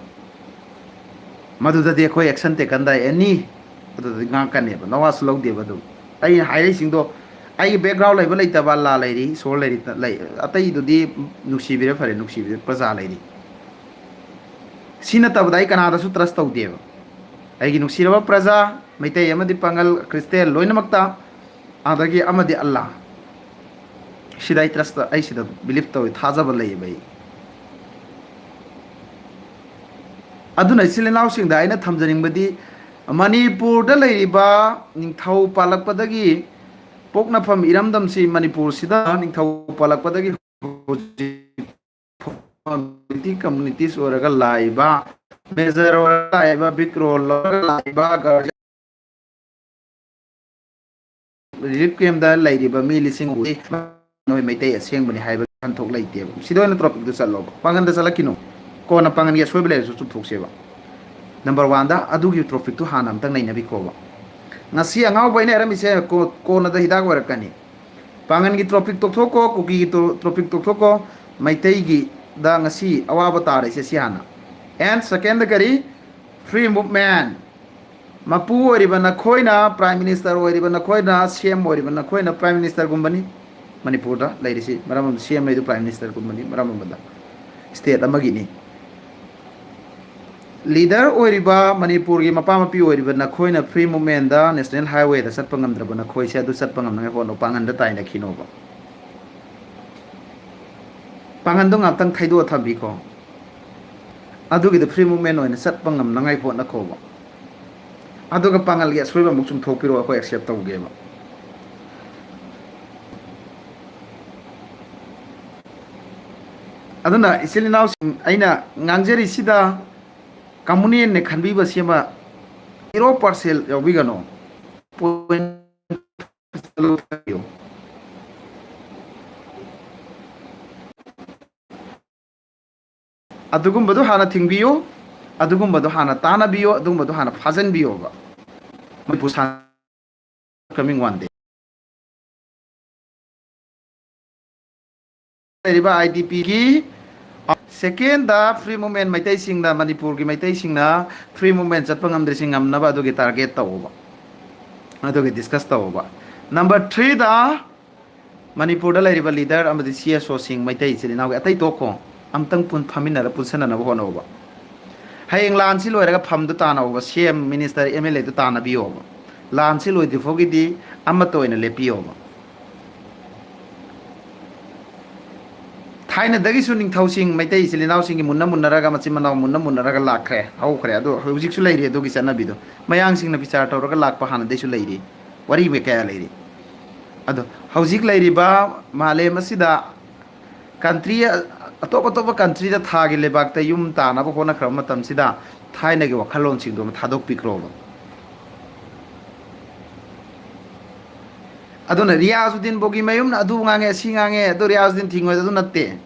ꯃꯗꯨꯗꯗꯤ ꯑꯩꯈꯣꯏ action taken ꯗ any ꯑꯗꯨꯗꯗꯤ ꯉꯥꯡꯀꯅꯦꯕ, ꯅꯋꯥꯁꯨ ꯂꯧꯗꯦꯕ꯫ ꯑꯗꯨ ꯑꯩꯅ ꯍꯥꯏꯔꯛꯏꯁꯤꯡꯗꯣ, ꯑꯩꯒꯤ background ꯂꯩꯕ ꯂꯩꯇꯕ ꯑꯜꯂꯥ ꯂꯩꯔꯤ, ꯏꯁꯣꯔ ꯂꯩꯔꯤ, ꯂꯩ-, ꯑꯇꯩꯗꯨꯗꯤ ꯅꯨꯡꯁꯤꯕꯤꯔꯦ, ꯐꯔꯦ, ꯅꯨꯡꯁꯤꯕꯤꯔꯦ, ꯄ꯭ꯔꯖꯥ ꯂꯩꯔꯤ꯫ ꯁꯤ ꯅꯠꯇꯕꯗ ꯑꯩ ꯀꯅꯥꯗꯁꯨ trust ꯇꯧꯗꯦꯕ꯫ ꯑꯩꯒꯤ ꯅꯨꯡꯁꯤꯔꯕ ꯄ꯭ꯔꯖꯥ, ꯃꯩꯇꯩ ꯑꯃꯗꯤ ꯄꯥꯉꯜ, ꯈ꯭ꯔꯤꯁꯇꯦꯟ ꯂꯣꯏꯅꯃꯛꯇ, ꯑꯗꯒꯤ ꯑꯃꯗꯤ ꯑꯜꯂꯥ, ꯁꯤꯗ ꯑꯩ trust, ꯑꯩ ꯁꯤꯗ believe ꯇꯧꯏ, ꯊꯥꯖꯕ ꯂꯩꯌꯦꯕ ꯑꯩ꯫ ꯑꯗꯨꯅ ꯏꯆꯤꯜ ꯏꯅꯥꯎꯁꯤꯡꯗ ꯑꯩꯅ ꯊꯝꯖꯅꯤꯡꯕꯗꯤ, ꯃꯅꯤꯄꯨꯔꯗ ꯂꯩꯔꯤꯕ ꯅꯤꯡꯊꯧ ꯄꯥꯜꯂꯛꯄꯗꯒꯤ, ꯄꯣꯛꯅꯐꯝ ꯏꯔꯝꯗꯝꯁꯤ ꯃꯅꯤꯄꯨꯔꯁꯤꯗ ꯅꯤꯡꯊꯧ ꯄꯥꯜꯂꯛꯄꯗꯒꯤ ꯍꯧꯖꯤꯛ ꯐꯥꯎꯕ multi communities ꯑꯣꯏꯔꯒ ꯂꯥꯛꯏꯕ, major ꯑꯣꯏꯔꯒ ꯂꯥꯛꯏꯕ, big role ꯂꯧꯔꯒ ꯂꯥꯛꯏꯕ, guardian relief camp ꯇ ꯂꯩꯔꯤꯕ ꯃꯤ ꯂꯤꯁꯤꯡ ꯍꯨꯝꯐꯨ ꯅꯣꯏ ꯃꯩꯇꯩ ꯑꯁꯦꯡꯕꯅꯤ ꯍꯥꯏꯕ ꯋꯥꯍꯟꯊꯣꯛ ꯂꯩꯇꯦꯕ꯫ ꯁꯤꯗ ꯑꯣꯏꯅ topic ꯇꯨ ꯆꯠꯂꯣꯕ꯫ ꯄꯥꯡꯒꯟꯗ ꯆꯠꯂꯛꯈꯤꯅꯣ꯫ ꯀꯣꯟꯅ ꯄꯥꯡꯒꯟꯒꯤ ꯑꯁꯣꯏꯕ ꯂꯩꯔꯁꯨ ꯆꯨꯝꯊꯣꯛꯁꯦꯕ꯫ Number one ꯗ ꯑꯗꯨꯒꯤ topic ꯇꯨ ꯍꯥꯟꯅ ꯑꯝꯇꯪ ꯅꯩꯅꯕꯤꯈꯣꯕ꯫ ꯉꯁꯤ ꯑꯉꯥꯎꯕ ꯑꯩꯅ ꯍꯥꯏꯔꯝꯃꯤꯁꯦ ꯀꯣ-, ꯀꯣꯟꯅꯗ ꯍꯤꯗꯥꯛ ꯑꯣꯏꯔꯛꯀꯅꯤ꯫ ꯄꯥꯡꯒꯟꯒꯤ topic ꯇꯣꯛꯊꯣꯛꯀꯣ, ꯀꯨꯀꯤꯒꯤ ꯇꯣ-, topic ꯇꯣꯛꯊꯣꯛꯀꯣ, ꯃꯩꯇꯩꯒꯤꯗ ꯉꯁꯤ ꯑꯋꯥꯕ ꯇꯥꯔꯤꯁꯦ ꯁꯤ ꯍꯥꯟꯅ꯫ And second ꯗ ꯀꯔꯤ? Free movement꯫ ꯃꯄꯨ ꯑꯣꯏꯔꯤꯕ ꯅꯈꯣꯏꯅ, Prime Minister ꯑꯣꯏꯔꯤꯕ ꯅꯈꯣꯏꯅ, C M ꯑꯣꯏꯔꯤꯕ ꯅꯈꯣꯏꯅ Prime Minister ꯒꯨꯝꯕꯅꯤ꯫ ꯃꯅꯤꯄꯨꯔꯗ ꯂꯩꯔꯤꯁꯤ ꯃꯔꯝ ꯑꯃ, C M ꯂꯩꯗꯨ Prime Minister ꯒꯨꯝꯕꯅꯤ, ꯃꯔꯝ ꯑꯃꯗ state ꯑꯃꯒꯤꯅꯤ꯫ Leader ꯑꯣꯏꯔꯤꯕ ꯃꯅꯤꯄꯨꯔꯒꯤ ꯃꯄꯥ ꯃꯄꯤ ꯑꯣꯏꯔꯤꯕ ꯅꯈꯣꯏꯅ free movement ꯗ National Highway ꯗ ꯆꯠꯄ ꯉꯝꯗ꯭ꯔꯕ ꯅꯈꯣꯏꯁꯦ, ꯑꯗꯨ ꯆꯠꯄ ꯉꯝꯅꯉꯥꯏ ꯍꯣꯠꯅꯧ, ꯄꯥꯡꯒꯟꯗ ꯇꯥꯏꯅꯈꯤꯅꯣꯕ꯫ ꯄꯥꯡꯒꯟꯗꯣ ꯉꯥꯛꯇꯪ ꯊꯩꯗꯣꯛꯑ ꯊꯝꯕꯤꯈꯣ꯫ ꯑꯗꯨꯒꯤꯗꯣ free movement ꯑꯣꯏꯅ ꯆꯠꯄ ꯉꯝꯅꯉꯥꯏ ꯍꯣꯠꯅꯈꯣꯕ꯫ ꯑꯗꯨꯒ ꯄꯥꯡꯒꯜꯒꯤ ꯑꯁꯣꯏꯕ ꯑꯃꯨꯛ ꯆꯨꯝꯊꯣꯛꯄꯤꯔꯣ, ꯑꯩꯈꯣꯏ accept ꯇꯧꯒꯦꯕ꯫ ꯑꯗꯨꯅ ꯏꯆꯤꯜ ꯏꯅꯥꯎꯁꯤꯡ, ꯑꯩꯅ ꯉꯥꯡꯖꯔꯤꯁꯤꯗ communal ꯅꯦ ꯈꯟꯕꯤꯕ ꯁꯤꯃ zero percent ꯌꯥꯎꯕꯤꯒꯅꯣ꯫ Point ꯑꯗꯨꯒꯨꯝꯕꯗꯣ ꯍꯥꯟꯅ ꯊꯤꯡꯕꯤꯌꯨ, ꯑꯗꯨꯒꯨꯝꯕꯗꯣ ꯍꯥꯟꯅ ꯇꯥꯟꯅꯕꯤꯌꯨ, ꯑꯗꯨꯒꯨꯝꯕꯗꯣ ꯍꯥꯟꯅ ꯐꯥꯖꯤꯟꯕꯤꯌꯣꯕ꯫ ꯃꯅꯤꯄꯨꯔ ꯁꯥ-, coming one day꯫ ꯂꯩꯔꯤꯕ ꯑꯥꯏ ꯗꯤ ꯄꯤꯒꯤ꯫ ꯁꯦꯀꯦꯟꯗ, ꯐ꯭ꯔꯤ ꯃꯨꯞꯃꯦꯟ ꯃꯩꯇꯩꯁꯤꯡꯅ, ꯃꯅꯤꯄꯨꯔꯒꯤ ꯃꯩꯇꯩꯁꯤꯡꯅ ꯐ꯭ꯔꯤ ꯃꯨꯞꯃꯦꯟ ꯆꯠꯄ ꯉꯝꯗ꯭ꯔꯤꯁꯤ ꯉꯝꯅꯕ ꯑꯗꯨꯒꯤ ꯇꯥꯔꯒꯦꯠ ꯇꯧꯕ, ꯑꯗꯨꯒꯤ ꯗꯤꯁꯀꯁ ꯇꯧꯕ꯫ ꯅꯝꯕꯔ ꯊ꯭ꯔꯤꯗ, ꯃꯅꯤꯄꯨꯔꯗ ꯂꯩꯔꯤꯕ ꯂꯤꯗꯔ ꯑꯃꯗꯤ ꯁꯤ ꯑꯦꯁ ꯑꯣꯁꯤꯡ, ꯃꯩꯇꯩ ꯏꯆꯤꯜ ꯏꯅꯥꯎꯒꯤ ꯑꯇꯩ ꯇꯣꯛꯈꯣ, ꯑꯝꯇꯪ ꯄꯨꯟ ꯐꯝꯃꯤꯟꯅꯔ ꯄꯨꯟꯁꯤꯟꯅꯅꯕ ꯍꯣꯠꯅꯧꯕ꯫ ꯍꯌꯦꯡ ꯂꯥꯟꯁꯤ ꯂꯣꯏꯔꯒ ꯐꯝꯗꯨ ꯇꯥꯟꯅꯧꯕ, ꯁꯤ ꯑꯦꯝ, ꯃꯤꯅꯤꯁꯇꯔ, ꯑꯦꯝ ꯑꯦꯜ ꯑꯦꯗꯨ ꯇꯥꯟꯅꯕꯤꯌꯣꯕ꯫ ꯂꯥꯟꯁꯤ ꯂꯣꯏꯗ꯭ꯔꯤ ꯐꯥꯎꯒꯤꯗꯤ ꯑꯃꯠꯇ ꯑꯣꯏꯅ ꯂꯦꯞꯄꯤꯌꯣꯕ꯫ ꯊꯥꯏꯅꯗꯒꯤꯁꯨ ꯅꯤꯡꯊꯧꯁꯤꯡ ꯃꯩꯇꯩ ꯏꯆꯤꯜ ꯏꯅꯥꯎꯁꯤꯡꯒꯤ ꯃꯨꯟꯅ ꯃꯨꯟꯅꯔꯒ, ꯃꯆꯤꯟ ꯃꯅꯥꯎ ꯃꯨꯟꯅ ꯃꯨꯟꯅꯔꯒ ꯂꯥꯛꯈ꯭ꯔꯦ, ꯍꯧꯈ꯭ꯔꯦ꯫ ꯑꯗꯨ ꯍꯧꯖꯤꯛꯁꯨ ꯂꯩꯔꯤ ꯑꯗꯨꯒꯤ ꯆꯠꯅꯕꯤꯗꯣ꯫ ꯃꯌꯥꯡꯁꯤꯡꯅ ꯕꯤꯆꯥꯔ ꯇꯧꯔꯒ ꯂꯥꯛꯄ ꯍꯥꯟꯅꯗꯩꯁꯨ ꯂꯩꯔꯤ, ꯋꯥꯔꯤ ꯀꯌꯥ ꯂꯩꯔꯤ꯫ ꯑꯗꯣ ꯍꯧꯖꯤꯛ ꯂꯩꯔꯤꯕ ꯃꯥꯂꯦꯝ ꯑꯁꯤꯗ ꯀꯟꯇ꯭ꯔꯤ, ꯑꯇꯣꯞ ꯑꯇꯣꯞꯄ ꯀꯟꯇ꯭ꯔꯤꯗ ꯊꯥꯒꯤ ꯂꯩꯕꯥꯛꯇ ꯌꯨꯝ ꯇꯥꯅꯕ ꯍꯣꯠꯅꯈ꯭ꯔꯕ ꯃꯇꯝꯁꯤꯗ ꯊꯥꯏꯅꯒꯤ ꯋꯥꯈꯜꯂꯣꯟꯁꯤꯡꯗꯣ ꯑꯃ ꯊꯥꯗꯣꯛꯄꯤꯈ꯭ꯔꯣꯕ꯫ ꯑꯗꯨꯅ ꯔꯤꯌꯥꯖꯨꯗꯤꯟ ꯕꯣꯒꯤ ꯃꯌꯨꯝꯅ ꯑꯗꯨ ꯉꯥꯡꯉꯦ, ꯑꯁꯤ ꯉꯥꯡꯉꯦ, ꯑꯗꯨ ꯔꯤꯌꯥꯖꯨꯗꯤꯟ ꯊꯤꯡꯉꯣꯏ, ꯑꯗꯨ ꯅꯠꯇꯦ꯫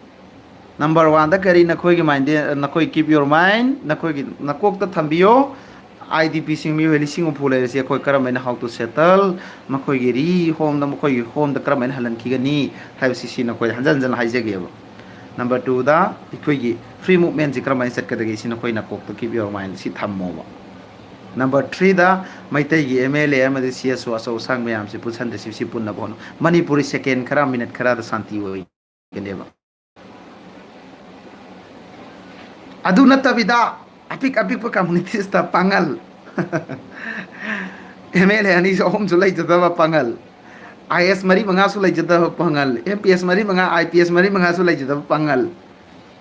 ꯅꯝꯕꯔ ꯋꯥꯟꯗ ꯀꯔꯤ? ꯅꯈꯣꯏꯒꯤ ꯃꯥꯏꯟꯗꯦ, ꯅꯈꯣꯏ keep your mind, ꯅꯈꯣꯏꯒꯤ ꯅꯀꯣꯛꯇ ꯊꯝꯕꯤꯌꯣ꯫ ꯑꯥꯏ ꯗꯤ ꯄꯤꯁꯤꯡ, ꯃꯤꯑꯣꯏ ꯂꯤꯁꯤꯡ ꯍꯨꯝꯐꯨ ꯂꯩꯔꯤꯁꯦ, ꯑꯩꯈꯣꯏ ꯀꯔꯝ ꯍꯥꯏꯅ how to settle, ꯃꯈꯣꯏꯒꯤ ꯔꯤ ꯍꯣꯝꯗ, ꯃꯈꯣꯏꯒꯤ ꯍꯣꯝꯗ ꯀꯔꯝ ꯍꯥꯏꯅ ꯍꯜꯍꯟꯈꯤꯒꯅꯤ ꯍꯥꯏꯕꯁꯤ, ꯁꯤ ꯅꯈꯣꯏꯗ ꯍꯟꯖꯟ ꯍꯟꯖꯟ ꯍꯥꯏꯖꯒꯦꯕ꯫ ꯅꯝꯕꯔ ꯇꯨꯗ ꯑꯩꯈꯣꯏꯒꯤ ꯐ꯭ꯔꯤ ꯃꯨꯞꯃꯦꯟꯁꯤ ꯀꯔꯝ ꯍꯥꯏꯅ ꯆꯠꯀꯗꯒꯦ, ꯁꯤ ꯅꯈꯣꯏ ꯅꯀꯣꯛꯇ keep your mind ꯁꯤ ꯊꯝꯃꯣꯕ꯫ ꯅꯝꯕꯔ ꯊ꯭ꯔꯤꯗ ꯃꯩꯇꯩꯒꯤ ꯑꯦꯝ ꯑꯦꯜ ꯑꯦ ꯑꯃꯗꯤ ꯁꯤ ꯑꯦꯁ ꯑꯣ ꯑꯆꯧ ꯑꯁꯥꯡ ꯃꯌꯥꯝꯁꯤ ꯄꯨꯟꯁꯟꯗ꯭ꯔꯁꯤ, ꯁꯤ ꯄꯨꯟꯅꯕ ꯍꯣꯠꯅꯧ꯫ ꯃꯅꯤꯄꯨꯔꯤ ꯁꯦꯀꯦꯟ ꯈꯔ, ꯃꯤꯅꯠ ꯈꯔꯗ ꯁꯥꯟꯇꯤ ꯑꯣꯏꯒꯅꯦꯕ꯫ ꯑꯗꯨ ꯅꯠꯇꯕꯤꯗ ꯑꯄꯤꯛ ꯑꯄꯤꯛꯄ ꯀꯝꯃꯨꯅꯤꯇꯤꯁꯇ ꯄꯥꯡꯒꯜ, ꯑꯦꯝ ꯑꯦꯜ ꯑꯦ ꯑꯅꯤꯁꯨ ꯑꯍꯨꯝꯁꯨ ꯂꯩꯖꯗꯕ ꯄꯥꯡꯒꯜ, ꯑꯥꯏ ꯑꯦꯁ ꯃꯔꯤ ꯃꯉꯥꯁꯨ ꯂꯩꯖꯗꯕ ꯄꯥꯡꯒꯜ, ꯑꯦꯝ ꯄꯤ ꯑꯦꯁ ꯃꯔꯤ ꯃꯉꯥ, ꯑꯥꯏ ꯄꯤ ꯑꯦꯁ ꯃꯔꯤ ꯃꯉꯥꯁꯨ ꯂꯩꯖꯗꯕ ꯄꯥꯡꯒꯜ,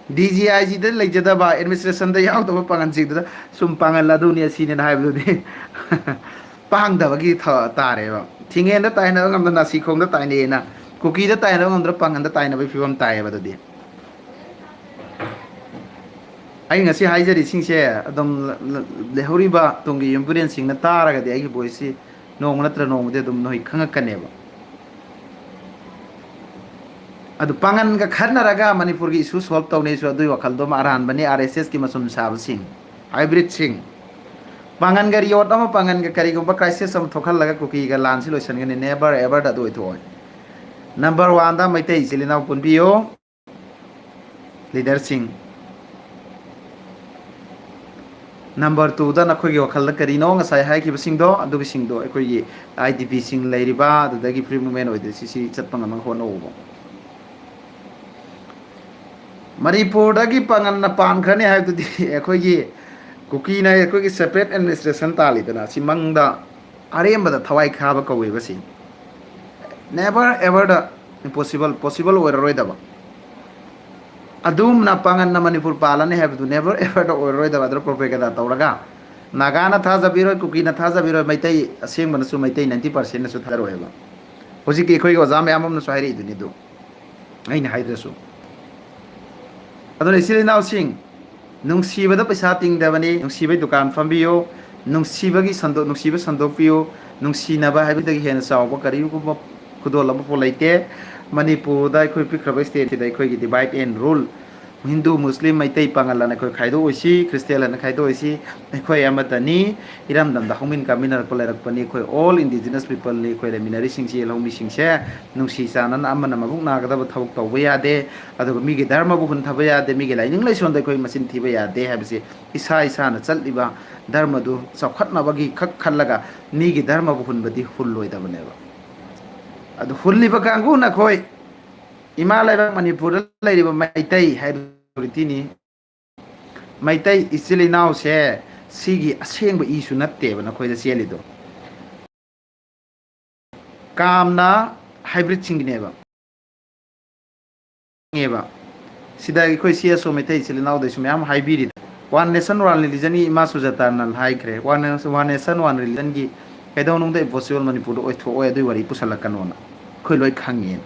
ꯗꯤ ꯖꯤ ꯑꯥꯏ ꯖꯤꯗ ꯂꯩꯖꯗꯕ, ꯑꯦꯗꯃꯤꯅꯤꯁꯇ꯭ꯔꯦꯁꯟꯗ ꯌꯥꯎꯗꯕ ꯄꯥꯡꯒꯜꯁꯤꯡꯗꯨꯗ ꯁꯨꯝ ꯄꯥꯡꯒꯜ ꯑꯗꯨꯅꯤ ꯑꯁꯤꯅꯦꯅ ꯍꯥꯏꯕꯗꯨꯗꯤ ꯄꯥꯡꯗꯕꯒꯤ ꯊ-, ꯇꯥꯔꯦꯕ꯫ ꯊꯤꯡꯉꯦꯟꯗ ꯇꯥꯏꯅꯕ ꯉꯝꯗ ꯅꯥꯁꯤꯈꯣꯡꯗ ꯇꯥꯏꯅꯩꯅ, ꯀꯨꯀꯤꯗ ꯇꯥꯏꯅꯕ ꯉꯝꯗ꯭ꯔ ꯄꯥꯡꯒꯟꯗ ꯇꯥꯏꯅꯕꯒꯤ ꯐꯤꯕꯝ ꯇꯥꯏꯌꯦꯕ ꯑꯗꯨꯗꯤ꯫ ꯑꯩ ꯉꯁꯤ ꯍꯥꯏꯖꯔꯤꯁꯤꯡꯁꯦ ꯑꯗꯨꯝ ꯂ-, ꯂ-, ꯂꯩꯍꯧꯔꯤꯕ ꯇꯨꯡꯒꯤ ꯌꯨꯝꯕꯨꯔꯦꯟꯁꯤꯡꯅ ꯇꯥꯔꯒꯗꯤ ꯑꯩꯒꯤ ꯚꯣꯏꯁꯁꯤ ꯅꯣꯡꯃ ꯅꯠꯇ꯭ꯔ ꯅꯣꯡꯃꯗꯤ ꯑꯗꯨꯝ ꯅꯣꯏ ꯈꯪꯉꯛꯀꯅꯦꯕ꯫ ꯑꯗꯨ ꯄꯥꯡꯒꯟꯒ ꯈꯠꯅꯔꯒ ꯃꯅꯤꯄꯨꯔꯒꯤ ꯏꯁꯨ ꯁꯣꯜꯕ ꯇꯧꯅꯩꯁꯨ ꯑꯗꯨꯒꯤ ꯋꯥꯈꯜꯗꯣ ꯑꯃ ꯑꯔꯥꯟꯕꯅꯤ, ꯑꯥꯔ ꯑꯦꯁ ꯑꯦꯁꯀꯤ ꯃꯆꯨꯝ ꯁꯥꯕꯁꯤꯡ, ꯍꯥꯏꯕ꯭ꯔꯤꯠꯁꯤꯡ꯫ ꯄꯥꯡꯒꯟꯒ ꯔꯤꯌꯣꯠ ꯑꯃ, ꯄꯥꯡꯒꯟꯒ ꯀꯔꯤꯒꯨꯝꯕ ꯀ꯭ꯔꯥꯏꯁꯤꯁ ꯑꯃ ꯊꯣꯛꯍꯜꯂꯒ ꯀꯨꯀꯤꯒ ꯂꯥꯟꯁꯤ ꯂꯣꯏꯁꯤꯟꯒꯅꯤ, ꯅꯦꯕꯔ ꯑꯦꯕꯔꯗ ꯑꯗꯨ ꯑꯣꯏꯊꯣꯛꯑꯣꯏ꯫ ꯅꯝꯕꯔ ꯋꯥꯟꯗ ꯃꯩꯇꯩ ꯏꯆꯤꯜ ꯏꯅꯥꯎ ꯄꯨꯟꯕꯤꯌꯨ꯫ ꯂꯤꯗꯔꯁꯤꯡ꯫ ꯅꯝꯕꯔ ꯇꯨꯗ ꯅꯈꯣꯏꯒꯤ ꯋꯥꯈꯜꯗ ꯀꯔꯤꯅꯣ ꯉꯁꯥꯏ ꯍꯥꯏꯈꯤꯕꯁꯤꯡꯗꯣ, ꯑꯗꯨꯒꯤꯁꯤꯡꯗꯣ ꯑꯩꯈꯣꯏꯒꯤ ꯑꯥꯏ ꯗꯤ ꯄꯤꯁꯤꯡ ꯂꯩꯔꯤꯕ, ꯑꯗꯨꯗꯒꯤ ꯐ꯭ꯔꯤ ꯃꯨꯚꯃꯦꯟ ꯑꯣꯏꯗ꯭ꯔꯤꯁꯤ, ꯁꯤ ꯆꯠꯄ ꯉꯝꯅꯕ ꯍꯣꯠꯅꯧꯕ꯫ ꯃꯅꯤꯄꯨꯔꯗꯒꯤ ꯄꯥꯡꯒꯜꯅ ꯄꯥꯟꯈ꯭ꯔꯅꯤ ꯍꯥꯏꯕꯗꯨꯗꯤ ꯑꯩꯈꯣꯏꯒꯤ ꯀꯨꯀꯤꯅ ꯑꯩꯈꯣꯏꯒꯤ ꯁꯦꯄꯔꯦꯠ ꯑꯦꯗꯃꯤꯅꯤꯁꯇ꯭ꯔꯦꯁꯟ ꯇꯥꯜꯂꯤꯗꯅ, ꯁꯤ ꯃꯪꯗ ꯑꯔꯦꯝꯕꯗ ꯊꯋꯥꯏ ꯈꯥꯕ ꯀꯧꯋꯦꯕ ꯁꯤ꯫ Never ever ꯗ ꯏꯝꯄꯣꯁꯤꯕꯜ, ꯄꯣꯁꯤꯕꯜ ꯑꯣꯏꯔꯔꯣꯏꯗꯕ꯫ ꯑꯗꯨꯝꯅ ꯄꯥꯡꯒꯟꯅ ꯃꯅꯤꯄꯨꯔ ꯄꯥꯜꯂꯅꯤ ꯍꯥꯏꯕꯗꯨ never ever ꯗ ꯑꯣꯏꯔꯔꯣꯏꯗꯕ꯫ ꯑꯗꯨꯅ ꯄ꯭ꯔꯣꯄꯦꯒꯦꯟꯗꯥ ꯇꯧꯔꯒ ꯅꯥꯒꯥꯅ ꯊꯥꯖꯕꯤꯔꯣꯏ, ꯀꯨꯀꯤꯅ ꯊꯥꯖꯕꯤꯔꯣꯏ, ꯃꯩꯇꯩ ꯑꯁꯦꯡꯕꯅꯁꯨ, ꯃꯩꯇꯩ ninety percent ꯅꯁꯨ ꯊꯥꯖꯔꯣꯏꯕ꯫ ꯍꯧꯖꯤꯛꯀꯤ ꯑꯩꯈꯣꯏꯒꯤ ꯑꯣꯖꯥ ꯃꯌꯥꯝ ꯑꯃꯅꯁꯨ ꯍꯥꯏꯔꯛꯏꯗꯨꯅꯤ ꯑꯗꯨ꯫ ꯑꯩꯅ ꯍꯥꯏꯗ꯭ꯔꯁꯨ꯫ ꯑꯗꯨꯅ ꯏꯆꯤꯜ ꯏꯅꯥꯎꯁꯤꯡ, ꯅꯨꯡꯁꯤꯕꯗ ꯄꯩꯁꯥ ꯇꯤꯡꯗꯕꯅꯤ, ꯅꯨꯡꯁꯤꯕꯩ ꯗꯨꯀꯥꯟ ꯐꯝꯕꯤꯌꯨ, ꯅꯨꯡꯁꯤꯕꯒꯤ ꯁꯟꯗꯣꯛ, ꯅꯨꯡꯁꯤꯕ ꯁꯟꯗꯣꯛꯄꯤꯌꯨ, ꯅꯨꯡꯁꯤꯅꯕ ꯍꯥꯏꯕꯗꯒꯤ ꯍꯦꯟꯅ ꯆꯥꯎꯕ ꯀꯔꯤꯒꯨꯝꯕ ꯈꯨꯗꯣꯜ ꯑꯃꯐꯥꯎ ꯂꯩꯇꯦ꯫ ꯃꯅꯤꯄꯨꯔꯗ ꯑꯩꯈꯣꯏ ꯄꯤꯛꯈ꯭ꯔꯕ state ꯁꯤꯗ ꯑꯩꯈꯣꯏꯒꯤ divide and rule, ꯍꯤꯟꯗꯨ, ꯃꯨꯁꯂꯤꯝ, ꯃꯩꯇꯩ, ꯄꯥꯉꯜ ꯑꯅ ꯑꯩꯈꯣꯏ ꯈꯥꯏꯗꯣꯛꯑꯣꯏꯁꯤ, ꯈ꯭ꯔꯤꯁꯇꯦꯟ ꯑꯅ ꯈꯥꯏꯗꯣꯛꯑꯣꯏꯁꯤ, ꯑꯩꯈꯣꯏ ꯑꯃꯠꯇꯅꯤ꯫ ꯏꯔꯝꯗꯝꯗ ꯍꯧꯃꯤꯟ ꯀꯥꯃꯤꯟꯅꯔꯛꯄ ꯂꯩꯔꯛꯄꯅꯤ꯫ ꯑꯩꯈꯣꯏ all indigenous people ꯅꯤ꯫ ꯑꯩꯈꯣꯏ ꯂꯩꯃꯤꯟꯅꯔꯤꯁꯤꯡꯁꯤ, ꯂꯧꯃꯤꯁꯤꯡꯁꯦ ꯅꯨꯡꯁꯤ ꯆꯥꯟꯅꯅ ꯑꯃꯅ ꯃꯕꯨꯛ ꯅꯥꯒꯗꯕ ꯊꯕꯛ ꯇꯧꯕ ꯌꯥꯗꯦ꯫ ꯑꯗꯨꯒ ꯃꯤꯒꯤ ꯙꯔꯃꯕꯨ ꯍꯨꯟꯊꯕ ꯌꯥꯗꯦ, ꯃꯤꯒꯤ ꯂꯥꯏꯅꯤꯡ ꯂꯥꯏꯁꯣꯟꯗ ꯑꯩꯈꯣꯏ ꯃꯆꯤꯟ ꯊꯤꯕ ꯌꯥꯗꯦ ꯍꯥꯏꯕꯁꯤ ꯏꯁꯥ ꯏꯁꯥꯅ ꯆꯠꯂꯤꯕ ꯙꯔꯃꯗꯨ ꯆꯥꯎꯈꯠꯅꯕꯒꯤ ꯈꯛ ꯈꯜꯂꯒ ꯃꯤꯒꯤ ꯙꯔꯃꯕꯨ ꯍꯨꯟꯕꯗꯤ ꯍꯨꯜꯂꯣꯏꯗꯕꯅꯦꯕ꯫ ꯑꯗꯨ ꯍꯨꯜꯂꯤꯕ ꯀꯥꯡꯕꯨ ꯅꯈꯣꯏ, ꯏꯃꯥ ꯂꯩꯕꯥꯛ ꯃꯅꯤꯄꯨꯔꯗ ꯂꯩꯔꯤꯕ ꯃꯩꯇꯩ ꯍꯥꯏꯕ majority ꯅꯤ꯫ ꯃꯩꯇꯩ ꯏꯆꯤꯜ ꯏꯅꯥꯎꯁꯦ ꯁꯤꯒꯤ ꯑꯁꯦꯡꯕ ꯏꯁꯨ ꯅꯠꯇꯦꯕ ꯅꯈꯣꯏꯗ ꯆꯦꯜꯂꯤꯗꯣ꯫ ꯀꯥꯝꯅ hybrid ꯁꯤꯡꯒꯤꯅꯦꯕ꯫ ꯉꯦꯕ꯫ ꯁꯤꯗ ꯑꯩꯈꯣꯏ C S O ꯃꯩꯇꯩ ꯏꯆꯤꯜ ꯏꯅꯥꯎꯗꯩꯁꯨ ꯃꯌꯥꯝ ꯍꯥꯏꯕꯤꯔꯤ꯫ One nation, one religion ꯒꯤ ꯏꯃꯥ ꯁꯨꯖꯥꯇꯥꯅ ꯍꯥꯏꯈ꯭ꯔꯦ, "One nation, one religion ꯒꯤ ꯀꯩꯗꯧꯅꯨꯡꯗ impossible ꯃꯅꯤꯄꯨꯔꯗ ꯑꯣꯏꯊꯣꯛꯑꯣꯏ, ꯑꯗꯨꯒꯤ ꯋꯥꯔꯤ ꯄꯨꯁꯜꯂꯛꯀꯅꯣꯅ"꯫ ꯑꯩꯈꯣꯏ ꯂꯣꯏ ꯈꯪꯉꯦ꯫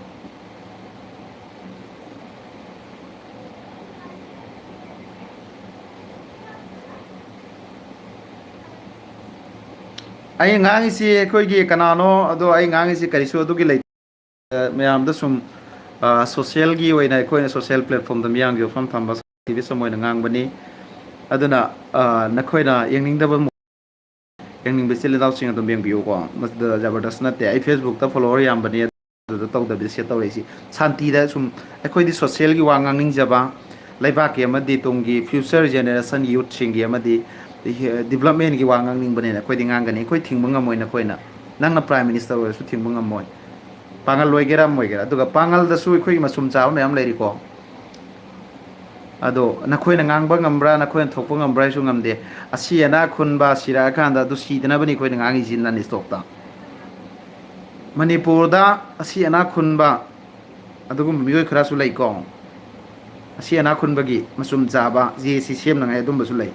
ꯑꯩ ꯉꯥꯡꯉꯤꯁꯤ ꯑꯩꯈꯣꯏꯒꯤ ꯀꯅꯥꯅꯣ, ꯑꯗꯣ ꯑꯩ ꯉꯥꯡꯉꯤꯁꯤ ꯀꯔꯤꯁꯨ ꯑꯗꯨꯒꯤ ꯂꯩꯇꯦ꯫ ꯃꯌꯥꯝꯗ ꯁꯨꯝ, ꯑ, social ꯒꯤ ꯑꯣꯏꯅ ꯑꯩꯈꯣꯏꯅ social platform ꯗ ꯃꯤꯌꯥꯝꯒꯤ ꯋꯥꯐꯝ ꯊꯝꯕ activist ꯑꯃ ꯑꯣꯏꯅ ꯉꯥꯡꯕꯅꯤ꯫ ꯑꯗꯨꯅ, ꯑ, ꯅꯈꯣꯏꯅ ꯌꯦꯡꯅꯤꯡꯗꯕ, ꯌꯦꯡꯅꯤꯡꯕ ꯏꯆꯤꯜ ꯏꯅꯥꯎꯁꯤꯡ ꯑꯗꯨꯝ ꯌꯦꯡꯕꯤꯌꯨꯀꯣ꯫ ꯃꯁꯤꯗ ꯖꯕꯔꯗꯁ ꯅꯠꯇꯦ꯫ ꯑꯩ Facebook ꯇ follower ꯌꯥꯝꯕꯅꯤ, ꯑꯗꯨꯗ ꯇꯧꯗꯕꯤꯗ ꯁꯤ ꯇꯧꯔꯛꯏꯁꯤ꯫ ꯁꯥꯟꯇꯤꯗ ꯁꯨꯝ ꯑꯩꯈꯣꯏꯗꯤ social ꯒꯤ ꯋꯥ ꯉꯥꯡꯅꯤꯡꯖꯕ, ꯂꯩꯕꯥꯛꯀꯤ ꯑꯃꯗꯤ ꯇꯨꯡꯒꯤ future generation youth ꯁꯤꯡꯒꯤ ꯑꯃꯗꯤ development ꯀꯤ ꯋꯥ ꯉꯥꯡꯅꯤꯡꯕꯅꯤꯅ ꯑꯩꯈꯣꯏꯗꯤ ꯉꯥꯡꯒꯅꯤ꯫ ꯑꯩꯈꯣꯏ ꯊꯤꯡꯕ ꯉꯝꯃꯣꯏ ꯅꯈꯣꯏꯅ꯫ ꯅꯪꯅ Prime Minister ꯑꯣꯏꯔꯁꯨ ꯊꯤꯡꯕ ꯉꯝꯃꯣꯏ꯫ ꯄꯥꯡꯒꯜ ꯑꯣꯏꯒꯦꯔꯥ ꯑꯃ ꯑꯣꯏꯒꯦꯔꯥ꯫ ꯑꯗꯨꯒ ꯄꯥꯡꯒꯜꯗꯁꯨ ꯑꯩꯈꯣꯏꯒꯤ ꯃꯆꯨꯝ ꯆꯥꯕ ꯃꯌꯥꯝ ꯂꯩꯔꯤꯀꯣ꯫ ꯑꯗꯣ ꯅꯈꯣꯏꯅ ꯉꯥꯡꯕ ꯉꯝꯕ꯭ꯔꯥ, ꯅꯈꯣꯏꯅ ꯊꯣꯛꯄ ꯉꯝꯕ꯭ꯔꯥ ꯍꯥꯏꯁꯨ ꯉꯝꯗꯦ꯫ ꯑꯁꯤ ꯑꯅꯥ ꯈꯨꯟꯕ ꯁꯤꯔꯛꯑꯀꯥꯟꯗ ꯑꯗꯨ ꯁꯤꯗꯅꯕꯅꯤ ꯑꯩꯈꯣꯏꯅ ꯉꯥꯡꯉꯤꯁꯤ non stop ꯇ꯫ ꯃꯅꯤꯄꯨꯔꯗ ꯑꯁꯤ ꯑꯅꯥ ꯈꯨꯟꯕ ꯑꯗꯨꯒꯨꯝꯕ ꯃꯤꯑꯣꯏ ꯈꯔꯁꯨ ꯂꯩꯀꯣ꯫ ꯑꯁꯤ ꯑꯅꯥ ꯈꯨꯟꯕꯒꯤ ꯃꯆꯨꯝ ꯆꯥꯕ ꯖꯦ ꯁꯤ ꯁꯦꯝꯅꯉꯥꯏ ꯑꯗꯨꯝꯕꯁꯨ ꯂꯩ꯫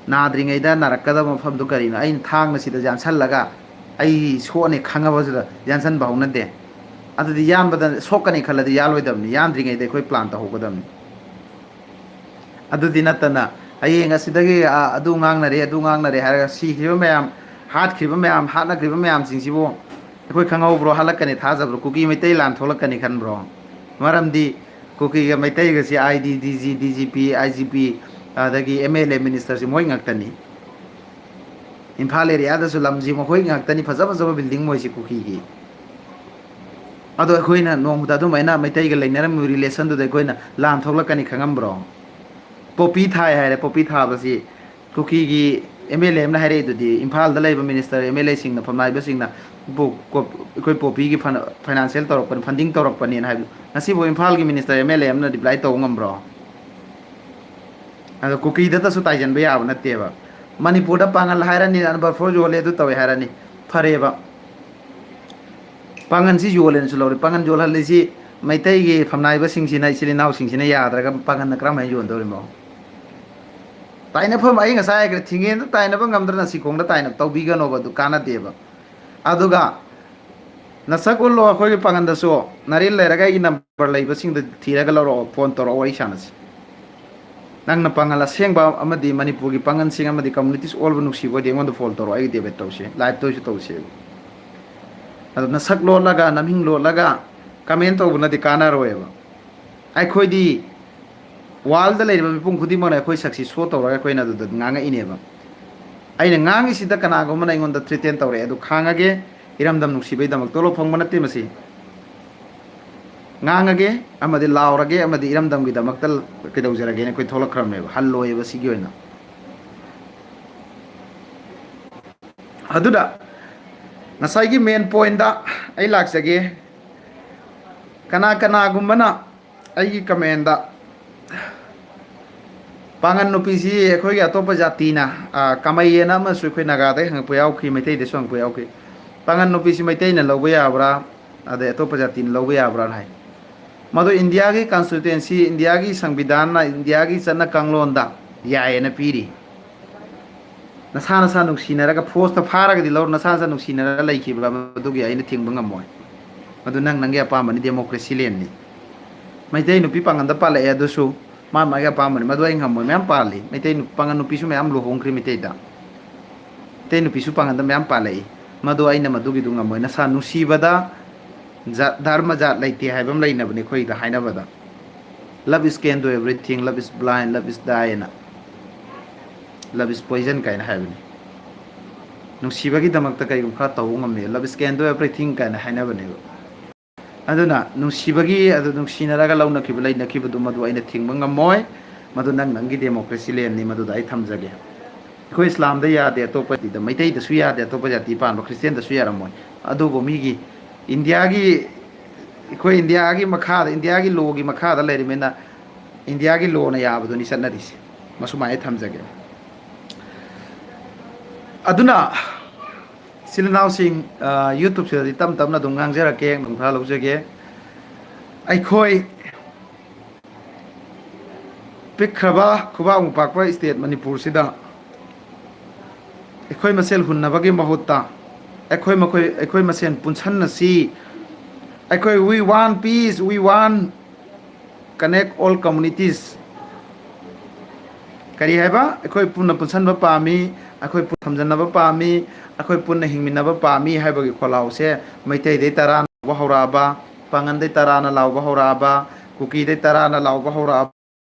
ꯅꯥꯗ꯭ꯔꯤꯉꯩꯗ ꯅꯥꯔꯛꯀꯗꯕ ꯃꯐꯝꯗꯨ ꯀꯔꯤꯅꯣ? ꯑꯩꯅ ꯊꯥꯡꯅ ꯁꯤꯗ ꯌꯥꯟꯁꯜꯂꯒ ꯑꯩ ꯁꯣꯛꯑꯅꯤ ꯈꯪꯉꯕꯁꯤꯗ ꯌꯥꯟꯁꯟꯕ ꯍꯧꯅꯗꯦ꯫ ꯑꯗꯨꯗꯤ ꯌꯥꯟꯕꯗ ꯁꯣꯛꯀꯅꯤ ꯈꯜꯂꯗꯤ ꯌꯥꯜꯂꯣꯏꯗꯕꯅꯤ, ꯌꯥꯟꯗ꯭ꯔꯤꯉꯩꯗ ꯑꯩꯈꯣꯏ plan ꯇꯧꯍꯧꯒꯗꯕꯅꯤ꯫ ꯑꯗꯨꯗꯤ ꯅꯠꯇꯅ ꯍꯌꯦꯡ ꯑꯁꯤꯗꯒꯤ, "ꯑ, ꯑꯗꯨ ꯉꯥꯡꯅꯔꯦ, ꯑꯗꯨ ꯉꯥꯡꯅꯔꯦ" ꯍꯥꯏꯔꯒ ꯁꯤꯈ꯭ꯔꯤꯕ ꯃꯌꯥꯝ, ꯍꯥꯠꯈ꯭ꯔꯤꯕ ꯃꯌꯥꯝ, ꯍꯥꯠꯅꯈ꯭ꯔꯤꯕ ꯃꯌꯥꯝꯁꯤꯡꯁꯤꯕꯨ ꯑꯩꯈꯣꯏ ꯈꯪꯍꯧꯕ꯭ꯔꯣ? ꯍꯥꯠꯂꯛꯀꯅꯤ ꯊꯥꯖꯕ꯭ꯔꯣ? ꯀꯨꯀꯤ ꯃꯩꯇꯩ ꯂꯥꯟ ꯊꯣꯛꯂꯛꯀꯅꯤ ꯈꯟꯕ꯭ꯔꯣ? ꯃꯔꯝꯗꯤ ꯀꯨꯀꯤꯒ ꯃꯩꯇꯩꯒꯁꯤ I D, D G, D G P, I G P, ꯑꯗꯒꯤ ꯑꯦꯝ ꯑꯦꯜ ꯑꯦ, minister ꯁꯤ ꯃꯣꯏ ꯉꯥꯛꯇꯅꯤ꯫ ꯏꯝꯐꯥꯜ area ꯗꯁꯨ ꯂꯝꯁꯤ ꯃꯈꯣꯏ ꯉꯥꯛꯇꯅꯤ, ꯐꯖ ꯐꯖꯕ building ꯃꯣꯏꯁꯤ ꯀꯨꯀꯤꯒꯤ꯫ ꯑꯗꯣ ꯑꯩꯈꯣꯏꯅ ꯅꯣꯡꯃꯗ ꯑꯗꯨꯃꯥꯏꯅ ꯃꯩꯇꯩꯒ ꯂꯩꯅꯔꯝꯃꯤꯕ relation ꯗꯨꯗ ꯑꯩꯈꯣꯏꯅ ꯂꯥꯟ ꯊꯣꯛꯂꯛꯀꯅꯤ ꯈꯪꯉꯝꯕ꯭ꯔꯣ? ꯄꯣꯄꯤ ꯊꯥꯏ ꯍꯥꯏꯔꯦ, ꯄꯣꯄꯤ ꯊꯥꯕꯁꯤ ꯀꯨꯀꯤꯒꯤ ꯑꯦꯝ ꯑꯦꯜ ꯑꯦ ꯑꯃꯅ ꯍꯥꯏꯔꯛꯏꯗꯨꯗꯤ, ꯏꯝꯐꯥꯜꯗ ꯂꯩꯕ minister, ꯑꯦꯝ ꯑꯦꯜ ꯑꯦꯁꯤꯡꯅ, ꯐꯝꯅꯥꯏꯕꯁꯤꯡꯅ ꯄꯣ-, ꯀꯣ-, ꯑꯩꯈꯣꯏ ꯄꯣꯄꯤꯒꯤ ꯐꯟ-, financial ꯇꯧꯔꯛꯄꯅꯤ, funding ꯇꯧꯔꯛꯄꯅꯦꯅ ꯍꯥꯏꯕꯗꯨ ꯉꯁꯤꯐꯥꯎ ꯏꯝꯐꯥꯜꯒꯤ minister, ꯑꯦꯝ ꯑꯦꯜ ꯑꯦ ꯑꯃꯅ reply ꯇꯧꯕ ꯉꯝꯕ꯭ꯔꯣ? ꯑꯗꯣ ꯀꯨꯀꯤꯗꯇꯁꯨ ꯇꯥꯏꯁꯤꯟꯕ ꯌꯥꯕ ꯅꯠꯇꯦꯕ꯫ ꯃꯅꯤꯄꯨꯔꯗ ꯄꯥꯡꯒꯜ ꯍꯥꯏꯔꯅꯤ, number four ꯌꯣꯜꯂꯦ, ꯑꯗꯨ ꯇꯧꯋꯦ ꯍꯥꯏꯔꯅꯤ, ꯐꯔꯦꯕ꯫ ꯄꯥꯡꯒꯜꯁꯤ ꯌꯣꯜꯂꯦꯅꯁꯨ ꯂꯧꯔꯦ꯫ ꯄꯥꯡꯒꯜ ꯌꯣꯜꯍꯜꯂꯤꯁꯤ ꯃꯩꯇꯩꯒꯤ ꯐꯝꯅꯥꯏꯕꯁꯤꯡꯁꯤꯅ, ꯏꯆꯤꯜ ꯏꯅꯥꯎꯁꯤꯡꯁꯤꯅ ꯌꯥꯗ꯭ꯔꯒ ꯄꯥꯡꯒꯜꯅ ꯀꯔꯝꯍꯥꯏꯅ ꯌꯣꯟꯗꯧꯔꯤꯅꯣ? ꯇꯥꯏꯅꯐꯝ ꯑꯩ ꯉꯁꯥꯏ ꯍꯥꯏꯈ꯭ꯔꯦ, ꯊꯤꯡꯉꯦꯟꯗ ꯇꯥꯏꯅꯕ ꯉꯝꯗ꯭ꯔ ꯅꯁꯤꯈꯣꯡꯗ ꯇꯥꯏꯅꯕ ꯇꯧꯕꯤꯒꯅꯣꯕ, ꯑꯗꯨ ꯀꯥꯟꯅꯗꯦꯕ꯫ ꯑꯗꯨꯒ ꯅꯁꯛ ꯎꯠꯂꯣ ꯑꯩꯈꯣꯏꯒꯤ ꯄꯥꯡꯒꯜꯗꯁꯨ, ꯅꯔꯦꯟ ꯂꯩꯔꯒ ꯑꯩꯒꯤ number ꯂꯩꯕꯁꯤꯡꯗ ꯊꯤꯔꯒ ꯂꯧꯔꯛꯑꯣ, phone ꯇꯧꯔꯛꯑꯣ, ꯋꯥꯔꯤ ꯁꯥꯟꯅꯁꯤ꯫ ꯅꯪꯅ ꯄꯥꯡꯒꯜ ꯑꯁꯦꯡꯕ ꯑꯃꯗꯤ ꯃꯅꯤꯄꯨꯔꯒꯤ ꯄꯥꯡꯒꯜꯁꯤꯡ ꯑꯃꯗꯤ communities ꯑꯣꯜꯕ ꯅꯨꯡꯁꯤꯕ ꯑꯣꯏꯗꯤ ꯑꯩꯉꯣꯟꯗ phone ꯇꯧꯔꯛꯑꯣ, ꯑꯩꯒ debate ꯇꯧꯁꯦ, live ꯇ ꯑꯣꯏꯁꯨ ꯇꯧꯁꯦꯕ꯫ ꯑꯗꯣ ꯅꯁꯛ ꯂꯣꯠꯂꯒ, ꯅꯃꯤꯡ ꯂꯣꯠꯂꯒ comment ꯇꯧꯕꯅꯗꯤ ꯀꯥꯟꯅꯔꯣꯏꯕ꯫ ꯑꯩꯈꯣꯏꯗꯤ world ꯗ ꯂꯩꯔꯤꯕ ꯃꯤꯄꯨꯝ ꯈꯨꯗꯤꯡꯃꯛꯅ ꯑꯩꯈꯣꯏ ꯁꯛꯁꯤ show ꯇꯧꯔꯒ ꯑꯩꯈꯣꯏꯅ ꯑꯗꯨꯗ ꯉꯥꯡꯉꯛꯏꯅꯦꯕ꯫ ꯑꯩꯅ ꯉꯥꯡꯉꯤꯁꯤꯗ ꯀꯅꯥꯒꯨꯝꯕꯅ ꯑꯩꯉꯣꯟꯗ threaten ꯇꯧꯔꯛꯑꯦ, ꯑꯗꯨ ꯈꯥꯡꯉꯒꯦ꯫ ꯏꯔꯝꯗꯝ ꯅꯨꯡꯁꯤꯕꯩꯗꯃꯛ ꯇꯣꯂꯣꯞ ꯐꯪꯕ ꯅꯠꯇꯦ ꯃꯁꯤ꯫ ꯉꯥꯡꯉꯒꯦ ꯑꯃꯗꯤ ꯂꯥꯎꯔꯒꯦ ꯑꯃꯗꯤ ꯏꯔꯝꯗꯝꯒꯤꯗꯃꯛꯇ ꯀꯩꯗꯧꯖꯔꯒꯦꯅ ꯑꯩꯈꯣꯏ ꯊꯣꯛꯂꯛꯈ꯭ꯔꯕꯅꯦꯕ, ꯍꯜꯂꯣꯏꯕ ꯁꯤꯒꯤ ꯑꯣꯏꯅ꯫ ꯑꯗꯨꯗ ꯉꯁꯥꯏꯒꯤ ꯃꯦꯟ ꯄꯣꯏꯟꯗ ꯑꯩ ꯂꯥꯛꯆꯒꯦ꯫ ꯀꯅꯥ ꯀꯅꯥꯒꯨꯝꯕꯅ ꯑꯩꯒꯤ ꯀꯃꯦꯟꯗ ꯄꯥꯉꯟ ꯅꯨꯄꯤꯁꯤ ꯑꯩꯈꯣꯏꯒꯤ ꯑꯇꯣꯞꯄ ꯖꯥꯇꯤꯅ, ꯑ, ꯀꯃꯩ ꯑꯅ ꯑꯃꯁꯨ ꯑꯩꯈꯣꯏ ꯅꯥꯒꯥꯗꯩ ꯍꯪꯉꯛꯄ ꯌꯥꯎꯈꯤ, ꯃꯩꯇꯩꯗꯁꯨ ꯍꯪꯉꯛꯄ ꯌꯥꯎꯈꯤ꯫ ꯄꯥꯉꯟ ꯅꯨꯄꯤꯁꯤ ꯃꯩꯇꯩꯅ ꯂꯧꯕ ꯌꯥꯕ꯭ꯔꯥ, ꯑꯗꯩ ꯑꯇꯣꯞꯄ ꯖꯥꯇꯤꯅ ꯂꯧꯕ ꯌꯥꯕ꯭ꯔꯥꯅ ꯍꯥꯏ꯫ ꯃꯗꯨ ꯏꯟꯗꯤꯌꯥꯒꯤ ꯀꯟꯁꯇꯤꯇ꯭ꯌꯨꯁꯟ, ꯏꯟꯗꯤꯌꯥꯒꯤ ꯁꯪꯕꯤꯙꯥꯟꯅ, ꯏꯟꯗꯤꯌꯥꯒꯤ ꯆꯠꯅ ꯀꯥꯡꯂꯣꯟꯗ ꯌꯥꯏꯌꯦꯅ ꯄꯤꯔꯤ꯫ ꯅꯁꯥ ꯅꯁꯥ ꯅꯨꯡꯁꯤꯅꯔꯒ ꯐꯣꯔꯁꯇ ꯐꯥꯔꯒꯗꯤ ꯂꯧꯔ ꯅꯁꯥ ꯅꯁꯥ ꯅꯨꯡꯁꯤꯅꯔꯒ ꯂꯩꯈꯤꯕ, ꯃꯗꯨꯒꯤ ꯑꯩꯅ ꯊꯤꯡꯕ ꯉꯝꯃꯣꯏ꯫ ꯃꯗꯨ ꯅꯪ ꯅꯪꯒꯤ ꯑꯄꯥꯝꯕꯅꯤ, ꯗꯦꯃꯣꯀ꯭ꯔꯦꯁꯤ ꯂꯦꯟꯅꯤ꯫ ꯃꯩꯇꯩ ꯅꯨꯄꯤ ꯄꯥꯡꯒꯟꯗ ꯄꯥꯜꯂꯛꯑꯦ, ꯑꯗꯨꯁꯨ ꯃꯥ ꯃꯥꯒꯤ ꯑꯄꯥꯝꯕꯅꯤ꯫ ꯃꯗꯨ ꯑꯩ ꯉꯝꯃꯣꯏ꯫ ꯃꯌꯥꯝ ꯄꯥꯜꯂꯤ꯫ ꯃꯩꯇꯩ ꯅꯨ-, ꯄꯥꯡꯒꯟ ꯅꯨꯄꯤꯁꯨ ꯃꯌꯥꯝ ꯂꯨꯍꯣꯡꯈ꯭ꯔꯤ ꯃꯩꯇꯩꯗ꯫ ꯃꯩꯇꯩ ꯅꯨꯄꯤꯁꯨ ꯄꯥꯡꯒꯟꯗ ꯃꯌꯥꯝ ꯄꯥꯜꯂꯛꯏ꯫ ꯃꯗꯨ ꯑꯩꯅ ꯃꯗꯨꯒꯤꯗꯨ ꯉꯝꯃꯣꯏ꯫ ꯅꯁꯥ ꯅꯨꯡꯁꯤꯕꯗ ꯖꯥꯠ, ꯙꯔꯃ ꯖꯥꯠ ꯂꯩꯇꯦ ꯍꯥꯏꯕ ꯑꯃ ꯂꯩꯅꯕꯅꯤ ꯑꯩꯈꯣꯏꯗ ꯍꯥꯏꯅꯕꯗ꯫ "Love is can do everything, love is blind, love is die" ꯍꯥꯏꯅ꯫ "Love is poison" ꯀꯥꯏꯅ ꯍꯥꯏꯕꯅꯤ꯫ ꯅꯨꯡꯁꯤꯕꯒꯤꯗꯃꯛꯇ ꯀꯔꯤꯒꯨꯝꯕ ꯈꯔ ꯇꯧꯕ ꯉꯝꯃꯤ, "Love is can do everything" ꯀꯥꯏꯅ ꯍꯥꯏꯅꯕꯅꯦꯕ꯫ ꯑꯗꯨꯅ ꯅꯨꯡꯁꯤꯕꯒꯤ, ꯑꯗꯨ ꯅꯨꯡꯁꯤꯅꯔꯒ ꯂꯧꯅꯈꯤꯕ, ꯂꯩꯅꯈꯤꯕꯗꯨ ꯃꯗꯨ ꯑꯩꯅ ꯊꯤꯡꯕ ꯉꯝꯃꯣꯏ꯫ ꯃꯗꯨ ꯅꯪ ꯅꯪꯒꯤ ꯗꯦꯃꯣꯀ꯭ꯔꯦꯁꯤ ꯂꯦꯟꯅꯤ, ꯃꯗꯨꯗ ꯑꯩ ꯊꯝꯖꯒꯦ꯫ ꯑꯩꯈꯣꯏ ꯏꯁꯂꯥꯝꯗ ꯌꯥꯗꯦ, ꯑꯇꯣꯞꯄꯗꯤꯗ, ꯃꯩꯇꯩꯗꯁꯨ ꯌꯥꯗꯦ, ꯑꯇꯣꯞꯄ ꯖꯥꯇꯤ ꯄꯥꯟꯕ, ꯈ꯭ꯔꯤꯁꯇꯦꯟꯗꯁꯨ ꯌꯥꯔꯝꯃꯣꯏ꯫ ꯑꯗꯨꯕꯨ ꯃꯤꯒꯤ ꯏꯟꯗꯤꯌꯥꯒꯤ, ꯑꯩꯈꯣꯏ ꯏꯟꯗꯤꯌꯥꯒꯤ ꯃꯈꯥꯗ, ꯏꯟꯗꯤꯌꯥꯒꯤ ꯂꯣꯒꯤ ꯃꯈꯥꯗ ꯂꯩꯔꯤꯕꯅꯤꯅ ꯏꯟꯗꯤꯌꯥꯒꯤ ꯂꯣꯅ ꯌꯥꯕꯗꯨꯅꯤ ꯆꯠꯅꯔꯤꯁꯦ꯫ ꯃꯁꯨꯃꯥꯏꯅ ꯊꯝꯖꯒꯦ꯫ ꯑꯗꯨꯅ ꯏꯆꯤꯜ ꯏꯅꯥꯎꯁꯤꯡ, ꯑ, YouTube-ꯁꯤꯗꯗꯤ ꯇꯞ ꯇꯞꯅ ꯑꯗꯨꯝ ꯉꯥꯡꯖꯔꯛꯀꯦ, ꯃꯇꯝ ꯈꯔ ꯂꯧꯖꯒꯦ꯫ ꯑꯩꯈꯣꯏ ꯄꯤꯛꯈ꯭ꯔꯕ ꯈꯨꯕꯥꯛꯃꯨꯛ ꯄꯥꯛꯄ state ꯃꯅꯤꯄꯨꯔꯁꯤꯗ ꯑꯩꯈꯣꯏ ꯃꯁꯦꯜ ꯍꯨꯟꯅꯕꯒꯤ ꯃꯍꯨꯠꯇ ꯑꯩꯈꯣꯏ ꯃꯈꯣꯏ, ꯑꯩꯈꯣꯏ ꯃꯁꯦꯟ ꯄꯨꯟꯁꯟꯅꯁꯤ꯫ ꯑꯩꯈꯣꯏ, we want peace, we want connect all communities꯫ ꯀꯔꯤ ꯍꯥꯏꯕ? ꯑꯩꯈꯣꯏ ꯄꯨꯟꯅ ꯄꯨꯟꯁꯟꯕ ꯄꯥꯝꯃꯤ, ꯑꯩꯈꯣꯏ ꯄꯨꯟꯅ ꯊꯝꯖꯟꯅꯕ ꯄꯥꯝꯃꯤ, ꯑꯩꯈꯣꯏ ꯄꯨꯟꯅ ꯍꯤꯡꯃꯤꯟꯅꯕ ꯄꯥꯝꯃꯤ ꯍꯥꯏꯕꯒꯤ ꯈꯣꯜꯂꯥꯎꯁꯦ ꯃꯩꯇꯩꯗꯩ ꯇꯔꯥꯅ ꯂꯥꯎꯕ ꯍꯧꯔꯛꯑꯕ, ꯄꯥꯉꯟꯗꯩ ꯇꯔꯥꯅ ꯂꯥꯎꯕ ꯍꯧꯔꯛꯑꯕ, ꯀꯨꯀꯤꯗꯩ ꯇꯔꯥꯅ ꯂꯥꯎꯕ ꯍꯧꯔꯛꯑꯕ,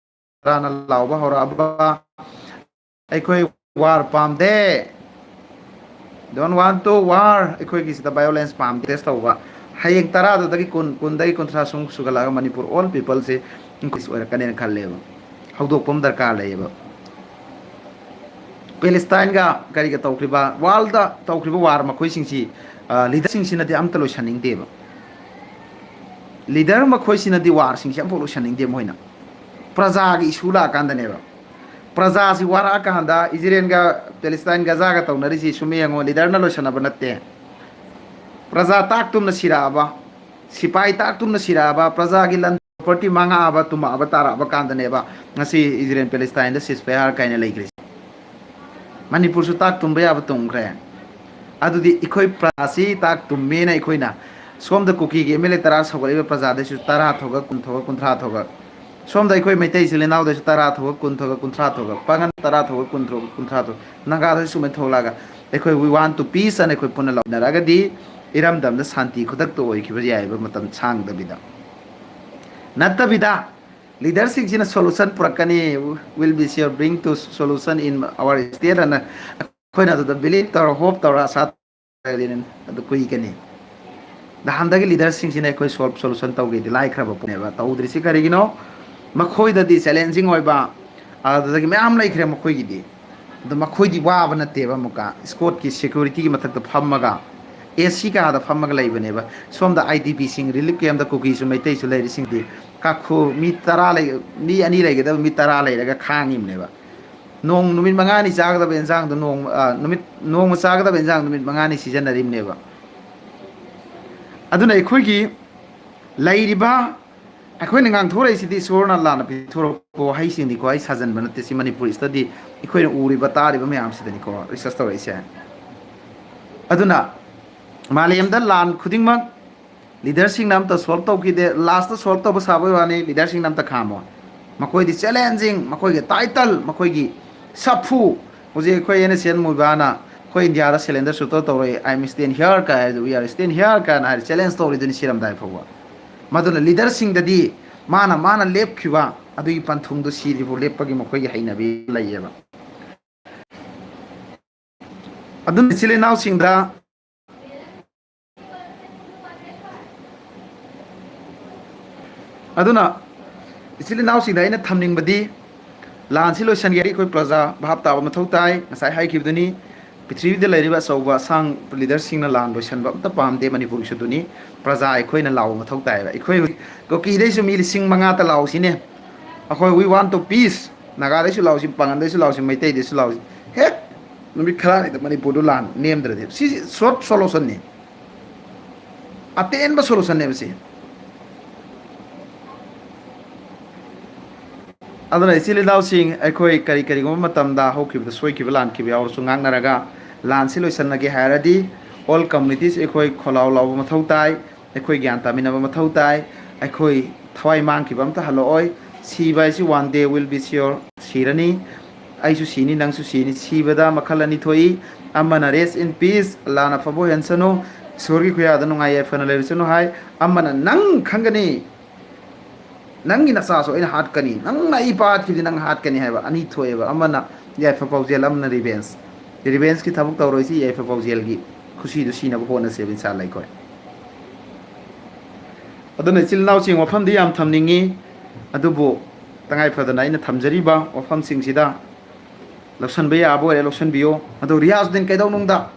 ꯇꯔꯥꯅ ꯂꯥꯎꯕ ꯍꯧꯔꯛꯑꯕ꯫ ꯑꯩꯈꯣꯏ war ꯄꯥꯝꯗꯦ꯫ Don't want to war꯫ ꯑꯩꯈꯣꯏꯒꯤꯁꯤꯗ violence ꯄꯥꯝꯗꯦ꯫ Protest ꯇꯧꯕ, ꯍꯌꯦꯡ ꯇꯔꯥꯗꯨꯗꯒꯤ ꯀꯨꯟ, ꯀꯨꯟꯗꯒꯤ ꯀꯨꯟꯊ꯭ꯔꯥ ꯁꯨꯝ ꯁꯨꯒꯠꯂꯛꯑꯒ ꯃꯅꯤꯄꯨꯔ all peopleꯁꯦ increase ꯑꯣꯏꯔꯛꯀꯅꯦꯅ ꯈꯜꯂꯦꯕ꯫ ꯍꯧꯗꯣꯛꯄ ꯑꯃ ꯗꯔꯀꯥꯔ ꯂꯩꯌꯦꯕ꯫ ꯄꯦꯂꯦꯁꯇꯥꯏꯟꯒ ꯀꯔꯤꯒ ꯇꯧꯈ꯭ꯔꯤꯕ, worldꯇ ꯇꯧꯈ꯭ꯔꯤꯕ war ꯃꯈꯣꯏꯁꯤꯡꯁꯤ, ꯑ, leaderꯁꯤꯡꯁꯤꯅꯗꯤ ꯑꯝꯇ ꯂꯣꯏꯁꯟꯅꯤꯡꯗꯦꯕ꯫ Leader ꯃꯈꯣꯏꯁꯤꯅꯗꯤ warꯁꯤꯡꯁꯤ ꯑꯝꯐꯥꯎ ꯂꯣꯏꯁꯟꯅꯤꯡꯗꯦ ꯃꯣꯏꯅ꯫ ꯄ꯭ꯔꯖꯥꯒꯤ issue ꯂꯥꯛꯑꯀꯥꯟꯗꯅꯦꯕ꯫ ꯄ꯭ꯔꯖꯥꯁꯤ ꯋꯥꯔꯛꯑꯀꯥꯟꯗ ꯏꯖꯔꯦꯜꯒ ꯄꯦꯂꯦꯁꯇꯥꯏꯟ ꯒꯖꯥꯒ ꯇꯧꯅꯔꯤꯁꯤ ꯁꯨꯝ ꯌꯦꯡꯉꯣ, leaderꯅ ꯂꯣꯏꯁꯟꯅꯕ ꯅꯠꯇꯦ꯫ ꯄ꯭ꯔꯖꯥ ꯇꯥꯛ ꯇꯨꯝꯅ ꯁꯤꯔꯛꯑꯕ, ꯁꯤꯄꯥꯏ ꯇꯥꯛ ꯇꯨꯝꯅ ꯁꯤꯔꯛꯑꯕ, ꯄ꯭ꯔꯖꯥꯒꯤ ꯂꯟ property ꯃꯥꯡꯉꯛꯑꯕ, ꯇꯨꯝꯃꯛꯑꯕ, ꯇꯥꯔꯛꯑꯕ ꯀꯥꯟꯗꯅꯦꯕ ꯉꯁꯤ ꯏꯖꯔꯦꯜ ꯄꯦꯂꯦꯁꯇꯥꯏꯟꯗ ceasefire ꯀꯥꯏꯅ ꯂꯩꯈ꯭ꯔꯤꯁꯦ꯫ ꯃꯅꯤꯄꯨꯔꯁꯨ ꯇꯥꯛ ꯇꯨꯝꯕ ꯌꯥꯕ ꯇꯨꯝꯈ꯭ꯔꯦ꯫ ꯑꯗꯨꯗꯤ ꯑꯩꯈꯣꯏ ꯄ꯭ꯔꯖꯥꯁꯤ ꯇꯥꯛ ꯇꯨꯝꯃꯦꯅ ꯑꯩꯈꯣꯏꯅ ꯁꯣꯝꯗ ꯀꯨꯀꯤꯒꯤ MLA ꯇꯔꯥ ꯁꯧꯒꯠꯂꯤꯕ ꯄ꯭ꯔꯖꯥꯗꯩꯁꯨ ꯇꯔꯥ ꯊꯣꯛꯑꯒ, ꯀꯨꯟ ꯊꯣꯛꯑꯒ, ꯀꯨꯟꯊ꯭ꯔꯥ ꯊꯣꯛꯑꯒ, ꯁꯣꯝꯗ ꯑꯩꯈꯣꯏ ꯃꯩꯇꯩ ꯏꯆꯤꯜ ꯏꯅꯥꯎꯗꯩꯁꯨ ꯇꯔꯥ ꯊꯣꯛꯑꯒ, ꯀꯨꯟ ꯊꯣꯛꯑꯒ, ꯀꯨꯟꯊ꯭ꯔꯥ ꯊꯣꯛꯑꯒ, ꯄꯥꯉꯟ ꯇꯔꯥ ꯊꯣꯛꯑꯒ, ꯀꯨꯟ ꯊꯣꯛꯑꯒ, ꯀꯨꯟꯊ꯭ꯔꯥ ꯊꯣꯛꯑꯒ, ꯅꯥꯒꯥꯗꯁꯨ ꯁꯨꯃꯥꯏꯅ ꯊꯣꯛꯂꯛꯑꯒ ꯑꯩꯈꯣꯏ we want to peace and ꯑꯩꯈꯣꯏ ꯄꯨꯟꯅ ꯂꯧꯅꯔꯒꯗꯤ ꯏꯔꯝꯗꯝꯗ ꯁꯥꯟꯇꯤ ꯈꯨꯗꯛꯇ ꯑꯣꯏꯈꯤꯕ ꯌꯥꯏꯑꯕ, ꯃꯇꯝ ꯁꯥꯡꯗꯕꯤꯗ꯫ ꯅꯠꯇꯕꯤꯗ leaderꯁꯤꯡꯁꯤꯅ solution ꯄꯨꯔꯛꯀꯅꯤ, will be sure bring to solution in our state ꯑꯅ ꯑꯩꯈꯣꯏꯅ ꯑꯗꯨꯗ believe ꯇꯧꯔ, hope ꯇꯧꯔ, ꯑꯁꯥ ꯇꯧꯔ ꯑꯗꯨ ꯀꯨꯏꯒꯅꯤ꯫ ꯅꯍꯥꯟꯗꯒꯤ leaderꯁꯤꯡꯁꯤꯅ ꯑꯩꯈꯣꯏ solve solution ꯇꯧꯒꯦꯗꯤ ꯂꯥꯏꯈ꯭ꯔꯕ ꯄꯣꯠꯅꯦꯕ꯫ ꯇꯧꯗ꯭ꯔꯤꯁꯤ ꯀꯔꯤꯒꯤꯅꯣ? ꯃꯈꯣꯏꯗꯗꯤ challenging ꯑꯣꯏꯕ ꯑꯗꯨꯗꯒꯤ ꯃꯌꯥꯝ ꯂꯩꯈ꯭ꯔꯦ ꯃꯈꯣꯏꯒꯤꯗꯤ꯫ ꯑꯗꯣ ꯃꯈꯣꯏꯗꯤ ꯋꯥꯕ ꯅꯠꯇꯦꯕ, ꯑꯃꯨꯛꯀ squadꯀꯤ securityꯒꯤ ꯃꯊꯛꯇ ꯐꯝꯃꯒ, AC ꯀꯥꯗ ꯐꯝꯃꯒ ꯂꯩꯕꯅꯦꯕ꯫ ꯁꯣꯝꯗ IDPꯁꯤꯡ, relief campꯇ ꯀꯨꯀꯤꯁꯨ ꯃꯩꯇꯩꯁꯨ ꯂꯩꯔꯤꯁꯤꯡꯗꯤ ꯀꯥꯈꯨ ꯃꯤ ꯇꯔꯥ ꯂꯩ, ꯃꯤ ꯑꯅꯤ ꯂꯩꯒꯗꯕ ꯃꯤ ꯇꯔꯥ ꯂꯩꯔꯒ ꯈꯥꯡꯉꯤꯕꯅꯦꯕ꯫ ꯅꯣꯡ ꯅꯨꯃꯤꯠ ꯃꯉꯥꯅꯤ ꯆꯥꯒꯗꯕ ꯏꯟꯖꯥꯡꯗꯣ ꯅꯣꯡ-, ꯑ, ꯅꯨꯃꯤꯠ, ꯅꯣꯡꯃ ꯆꯥꯒꯗꯕ ꯏꯟꯖꯥꯡ ꯅꯨꯃꯤꯠ ꯃꯉꯥꯅꯤ ꯁꯤꯖꯤꯟꯅꯔꯤꯕꯅꯦꯕ꯫ ꯑꯗꯨꯅ ꯑꯩꯈꯣꯏꯒꯤ ꯂꯩꯔꯤꯕ, ꯑꯩꯈꯣꯏꯅ ꯉꯥꯡꯊꯣꯔꯛꯏꯁꯤꯗꯤ ꯏꯁꯣꯔꯅ ꯂꯥꯟꯅ ꯄꯤꯊꯣꯔꯛꯄ ꯋꯥꯍꯩꯁꯤꯡꯅꯤꯀꯣ, ꯑꯩ ꯁꯥꯖꯟꯕ ꯅꯠꯇꯦ꯫ ꯁꯤ ꯃꯅꯤꯄꯨꯔ study ꯑꯩꯈꯣꯏꯅ ꯎꯔꯤꯕ ꯇꯥꯔꯤꯕ ꯃꯌꯥꯝꯁꯤꯗꯅꯤꯀꯣ research ꯇꯧꯔꯛꯏꯁꯦ꯫ ꯑꯗꯨꯅ ꯃꯥꯂꯦꯝꯗ ꯂꯥꯟ ꯈꯨꯗꯤꯡꯃꯛ leaderꯁꯤꯡꯅ ꯑꯝꯇ solve ꯇꯧꯈꯤꯗꯦ꯫ Lastꯇ solve ꯇꯧꯕ ꯁꯥꯕꯒꯤ ꯋꯥꯅꯤ, leaderꯁꯤꯡꯅ ꯑꯝꯇ ꯈꯥꯝꯃꯣ꯫ ꯃꯈꯣꯏꯗꯤ challenging, ꯃꯈꯣꯏꯒꯤ title, ꯃꯈꯣꯏꯒꯤ ꯁꯥꯐꯨ꯫ ꯍꯧꯖꯤꯛ ꯑꯩꯈꯣꯏ NSCN ꯃꯨꯕꯥꯅ ꯑꯩꯈꯣꯏ ꯏꯟꯗꯤꯌꯥꯗ surrender ꯁꯨꯡꯇꯧ ꯇꯧꯔꯣꯏ, "I am stand here" ꯀꯥꯏ ꯍꯥꯏꯗꯣ, "We are stand here" ꯀꯥꯏꯅ ꯍꯥꯏꯔ challenge ꯇꯧꯔꯤꯗꯨꯅꯤ ꯁꯤꯔꯝꯗꯥꯏ ꯐꯥꯎꯕ꯫ ꯃꯗꯨꯅ leaderꯁꯤꯡꯗꯗꯤ ꯃꯥꯅ, ꯃꯥꯅ ꯂꯦꯞꯈꯤꯕ ꯑꯗꯨꯒꯤ ꯄꯟꯊꯨꯡꯗꯣ ꯁꯤꯗ꯭ꯔꯤꯐꯥꯎ ꯂꯦꯞꯄꯒꯤ ꯃꯈꯣꯏꯒꯤ ꯍꯩꯅꯕꯤ ꯂꯩꯌꯦꯕ꯫ ꯑꯗꯨꯅ ꯏꯆꯤꯜ ꯏꯅꯥꯎꯁꯤꯡꯗ ꯑꯗꯨꯅ ꯏꯆꯤꯜ ꯏꯅꯥꯎꯁꯤꯡꯗ ꯑꯩꯅ ꯊꯝꯅꯤꯡꯕꯗꯤ, ꯂꯥꯟꯁꯤ ꯂꯣꯏꯁꯤꯟꯒꯦ ꯍꯥꯏꯔꯗꯤ ꯑꯩꯈꯣꯏ ꯄ꯭ꯔꯖꯥ ꯚꯥꯞ ꯇꯥꯕ ꯃꯊꯧ ꯇꯥꯏ꯫ ꯉꯁꯥꯏ ꯍꯥꯏꯈꯤꯕꯗꯨꯅꯤ, ꯄ꯭ꯔꯤꯊꯤꯕꯤꯗ ꯂꯩꯔꯤꯕ ꯑꯆꯧꯕ ꯑꯁꯥꯡ ꯂꯤꯗꯔꯁꯤꯡꯅ ꯂꯥꯟ ꯂꯣꯏꯁꯤꯟꯕ ꯑꯝꯇ ꯄꯥꯝꯗꯦ ꯃꯅꯤꯄꯨꯔꯒꯤꯁꯨ꯫ ꯑꯗꯨꯅꯤ ꯄ꯭ꯔꯖꯥ ꯑꯩꯈꯣꯏꯅ ꯂꯥꯎꯕ ꯃꯊꯧ ꯇꯥꯏꯌꯦꯕ꯫ ꯑꯩꯈꯣꯏ ꯍꯧꯖꯤꯛ ꯀꯨꯀꯤꯗꯩꯁꯨ ꯃꯤ ꯂꯤꯁꯤꯡ ꯃꯉꯥꯇ ꯂꯥꯎꯁꯤꯅꯦ, ꯑꯩꯈꯣꯏ "We want to peace", ꯅꯥꯒꯥꯗꯩꯁꯨ ꯂꯥꯎꯁꯤ, ꯄꯥꯡꯒꯜꯗꯩꯁꯨ ꯂꯥꯎꯁꯤ, ꯃꯩꯇꯩꯗꯩꯁꯨ ꯂꯥꯎꯁꯤ, ꯍꯦꯛ ꯅꯨꯃꯤꯠ ꯈꯔꯅꯤꯗ ꯃꯅꯤꯄꯨꯔꯗꯨ ꯂꯥꯟ ꯅꯦꯝꯗ꯭ꯔꯗꯤ, ꯁꯤ ꯁꯣꯔꯠ ꯁꯣꯂꯨꯁꯟꯅꯤ, ꯑꯇꯦꯟꯕ ꯁꯣꯂꯨꯁꯟꯅꯦꯕ ꯁꯤ꯫ ꯑꯗꯨꯅ ꯏꯆꯤꯜ ꯏꯅꯥꯎꯁꯤꯡ, ꯑꯩꯈꯣꯏ ꯀꯔꯤ ꯀꯔꯤꯒꯨꯝꯕ ꯃꯇꯝꯗ ꯍꯧꯈꯤꯕꯗ ꯁꯣꯏꯈꯤꯕ ꯂꯥꯟꯈꯤꯕ ꯌꯥꯎꯔꯁꯨ ꯉꯥꯡꯅꯔꯒ ꯂꯥꯟꯁꯤ ꯂꯣꯏꯁꯤꯟꯅꯒꯦ ꯍꯥꯏꯔꯗꯤ all communities ꯑꯩꯈꯣꯏ ꯈꯣꯜꯂꯥꯎ ꯂꯥꯎꯕ ꯃꯊꯧ ꯇꯥꯏ, ꯑꯩꯈꯣꯏ ꯒ꯭ꯌꯥꯟ ꯇꯥꯃꯤꯟꯅꯕ ꯃꯊꯧ ꯇꯥꯏ, ꯑꯩꯈꯣꯏ ꯊꯋꯥꯏ ꯃꯥꯡꯈꯤꯕ ꯑꯝꯇ ꯍꯜꯂꯛꯑꯣꯏ꯫ ꯁꯤꯕ ꯍꯥꯏꯁꯤ one day will be sure, ꯁꯤꯔꯅꯤ꯫ ꯑꯩꯁꯨ ꯁꯤꯅꯤ, ꯅꯪꯁꯨ ꯁꯤꯅꯤ꯫ ꯁꯤꯕꯗ ꯃꯈꯜ ꯑꯅꯤ ꯊꯣꯛꯏ, ꯑꯃꯅ "Rest in peace", ꯂꯥꯟ ꯑꯐꯕ ꯑꯣꯏꯍꯟꯁꯅꯨ, ꯏꯁꯣꯔꯒꯤ ꯈꯨꯌꯥꯗ ꯅꯨꯡꯉꯥꯏ ꯌꯥꯏꯐꯅ ꯂꯩꯔꯨꯁꯅꯨ ꯍꯥꯏ, ꯑꯃꯅ "ꯅꯪ ꯈꯪꯒꯅꯤ, ꯅꯪꯒꯤ ꯅꯆꯥꯁꯨ ꯑꯩꯅ ꯍꯥꯠꯀꯅꯤ, ꯅꯪꯅ ꯑꯩ ꯏꯄꯥ ꯍꯥꯠꯈꯤꯕꯗꯤ ꯅꯪ ꯍꯥꯠꯀꯅꯤ" ꯍꯥꯏꯕ ꯑꯅꯤ ꯊꯣꯛꯑꯦꯕ꯫ ꯑꯃꯅ ꯌꯥꯏꯐ ꯄꯥꯎꯖꯦꯜ, ꯑꯃꯅ ꯔꯤꯚꯦꯟꯁ꯫ ꯔꯤꯚꯦꯟꯁꯀꯤ ꯊꯕꯛ ꯇꯧꯔꯣꯏꯁꯤ, ꯌꯥꯏꯐ ꯄꯥꯎꯖꯦꯜꯒꯤ ꯈꯨꯁꯤꯗꯨ ꯁꯤꯅꯕ ꯍꯣꯠꯅꯁꯦꯕ, ꯏꯟꯁꯥ ꯑꯜꯂꯥ ꯑꯩꯈꯣꯏ꯫ ꯑꯗꯨꯅ ꯏꯆꯤꯜ ꯏꯅꯥꯎꯁꯤꯡ, ꯋꯥꯐꯝꯗꯤ ꯌꯥꯝ ꯊꯝꯅꯤꯡꯉꯤ, ꯑꯗꯨꯕꯨ ꯇꯉꯥꯏ ꯐꯗꯅ ꯑꯩꯅ ꯊꯝꯖꯔꯤꯕ ꯋꯥꯐꯝꯁꯤꯡꯁꯤꯗ ꯂꯧꯁꯟꯕ ꯌꯥꯕ ꯑꯣꯏꯔꯦ ꯂꯧꯁꯟꯕꯤꯌꯣ꯫ ꯑꯗꯣ ꯔꯤꯌꯥꯖꯨꯗꯤꯟ ꯀꯩꯗꯧꯅꯨꯡꯗ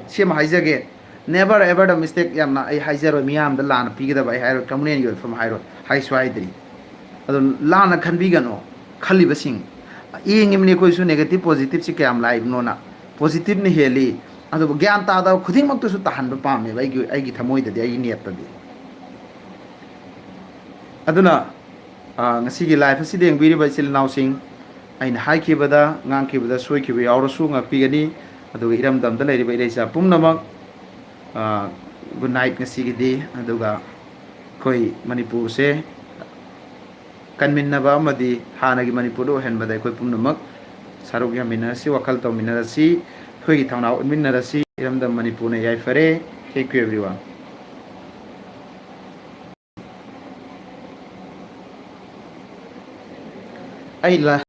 ꯁꯤ ꯑꯃ ꯍꯥꯏꯖꯒꯦ, never ever the mistake꯫ ꯌꯥꯝꯅ ꯑꯩ ꯍꯥꯏꯖꯔꯣꯏ, ꯃꯤꯌꯥꯝꯗ ꯂꯥꯟꯅ ꯄꯤꯒꯗꯕ ꯑꯩ ꯍꯥꯏꯔꯣꯏ, ꯀꯝꯃꯨꯅꯦꯜꯒꯤ ꯑꯣꯏꯕ ꯐꯝ ꯍꯥꯏꯔꯣꯏ, ꯍꯥꯏꯁꯨ ꯍꯥꯏꯗ꯭ꯔꯤ꯫ ꯑꯗꯣ ꯂꯥꯟꯅ ꯈꯟꯕꯤꯒꯅꯨ, ꯈꯜꯂꯤꯕꯁꯤꯡ ꯌꯦꯡꯉꯤꯕꯅꯤ ꯑꯩꯈꯣꯏꯁꯨ negative positive ꯁꯤ ꯀꯌꯥꯝ ꯂꯥꯛꯏꯕꯅꯣꯅ꯫ Positive ꯅ ꯍꯦꯜꯂꯤ, ꯑꯗꯨꯕꯨ ꯒ꯭ꯌꯥꯟ ꯇꯥꯗꯕ ꯈꯨꯗꯤꯡꯃꯛꯇꯨꯁꯨ ꯇꯥꯍꯟꯕ ꯄꯥꯝꯃꯦꯕ ꯑꯩꯒꯤ, ꯑꯩꯒꯤ ꯊꯃꯣꯏꯗꯗꯤ, ꯑꯩꯒꯤ ꯅꯦꯠꯇꯗꯤ꯫ ꯑꯗꯨꯅ, ꯑ, ꯉꯁꯤꯒꯤ live ꯑꯁꯤꯗ ꯌꯦꯡꯕꯤꯔꯤꯕ ꯏꯆꯤꯜ ꯏꯅꯥꯎꯁꯤꯡ, ꯑꯩꯅ ꯍꯥꯏꯈꯤꯕꯗ, ꯉꯥꯡꯈꯤꯕꯗ ꯁꯣꯏꯈꯤꯕ ꯌꯥꯎꯔꯁꯨ ꯉꯥꯛꯄꯤꯒꯅꯤ꯫ ꯑꯗꯨꯒ ꯏꯔꯝꯗꯝꯗ ꯂꯩꯔꯤꯕ ꯏꯔꯩꯆꯥ ꯄꯨꯝꯅꯃꯛ, ꯑ, good night ꯉꯁꯤꯒꯤꯗꯤ꯫ ꯑꯗꯨꯒ ꯑꯩꯈꯣꯏ ꯃꯅꯤꯄꯨꯔꯁꯦ ꯀꯟꯃꯤꯟꯅꯕ ꯑꯃꯗꯤ ꯍꯥꯟꯅꯒꯤ ꯃꯅꯤꯄꯨꯔꯗ ꯑꯣꯏꯍꯟꯕꯗ ꯑꯩꯈꯣꯏ ꯄꯨꯝꯅꯃꯛ ꯁꯔꯨꯛ ꯌꯥꯃꯤꯟꯅꯔꯁꯤ, ꯋꯥꯈꯜ ꯇꯧꯃꯤꯟꯅꯔꯁꯤ, ꯑꯩꯈꯣꯏꯒꯤ ꯊꯧꯅꯥ ꯎꯠꯃꯤꯟꯅꯔꯁꯤ꯫ ꯏꯔꯝꯗꯝ ꯃꯅꯤꯄꯨꯔꯅ ꯌꯥꯏꯐꯔꯦ꯫ Thank you everyone꯫ ꯑꯩ ꯂ-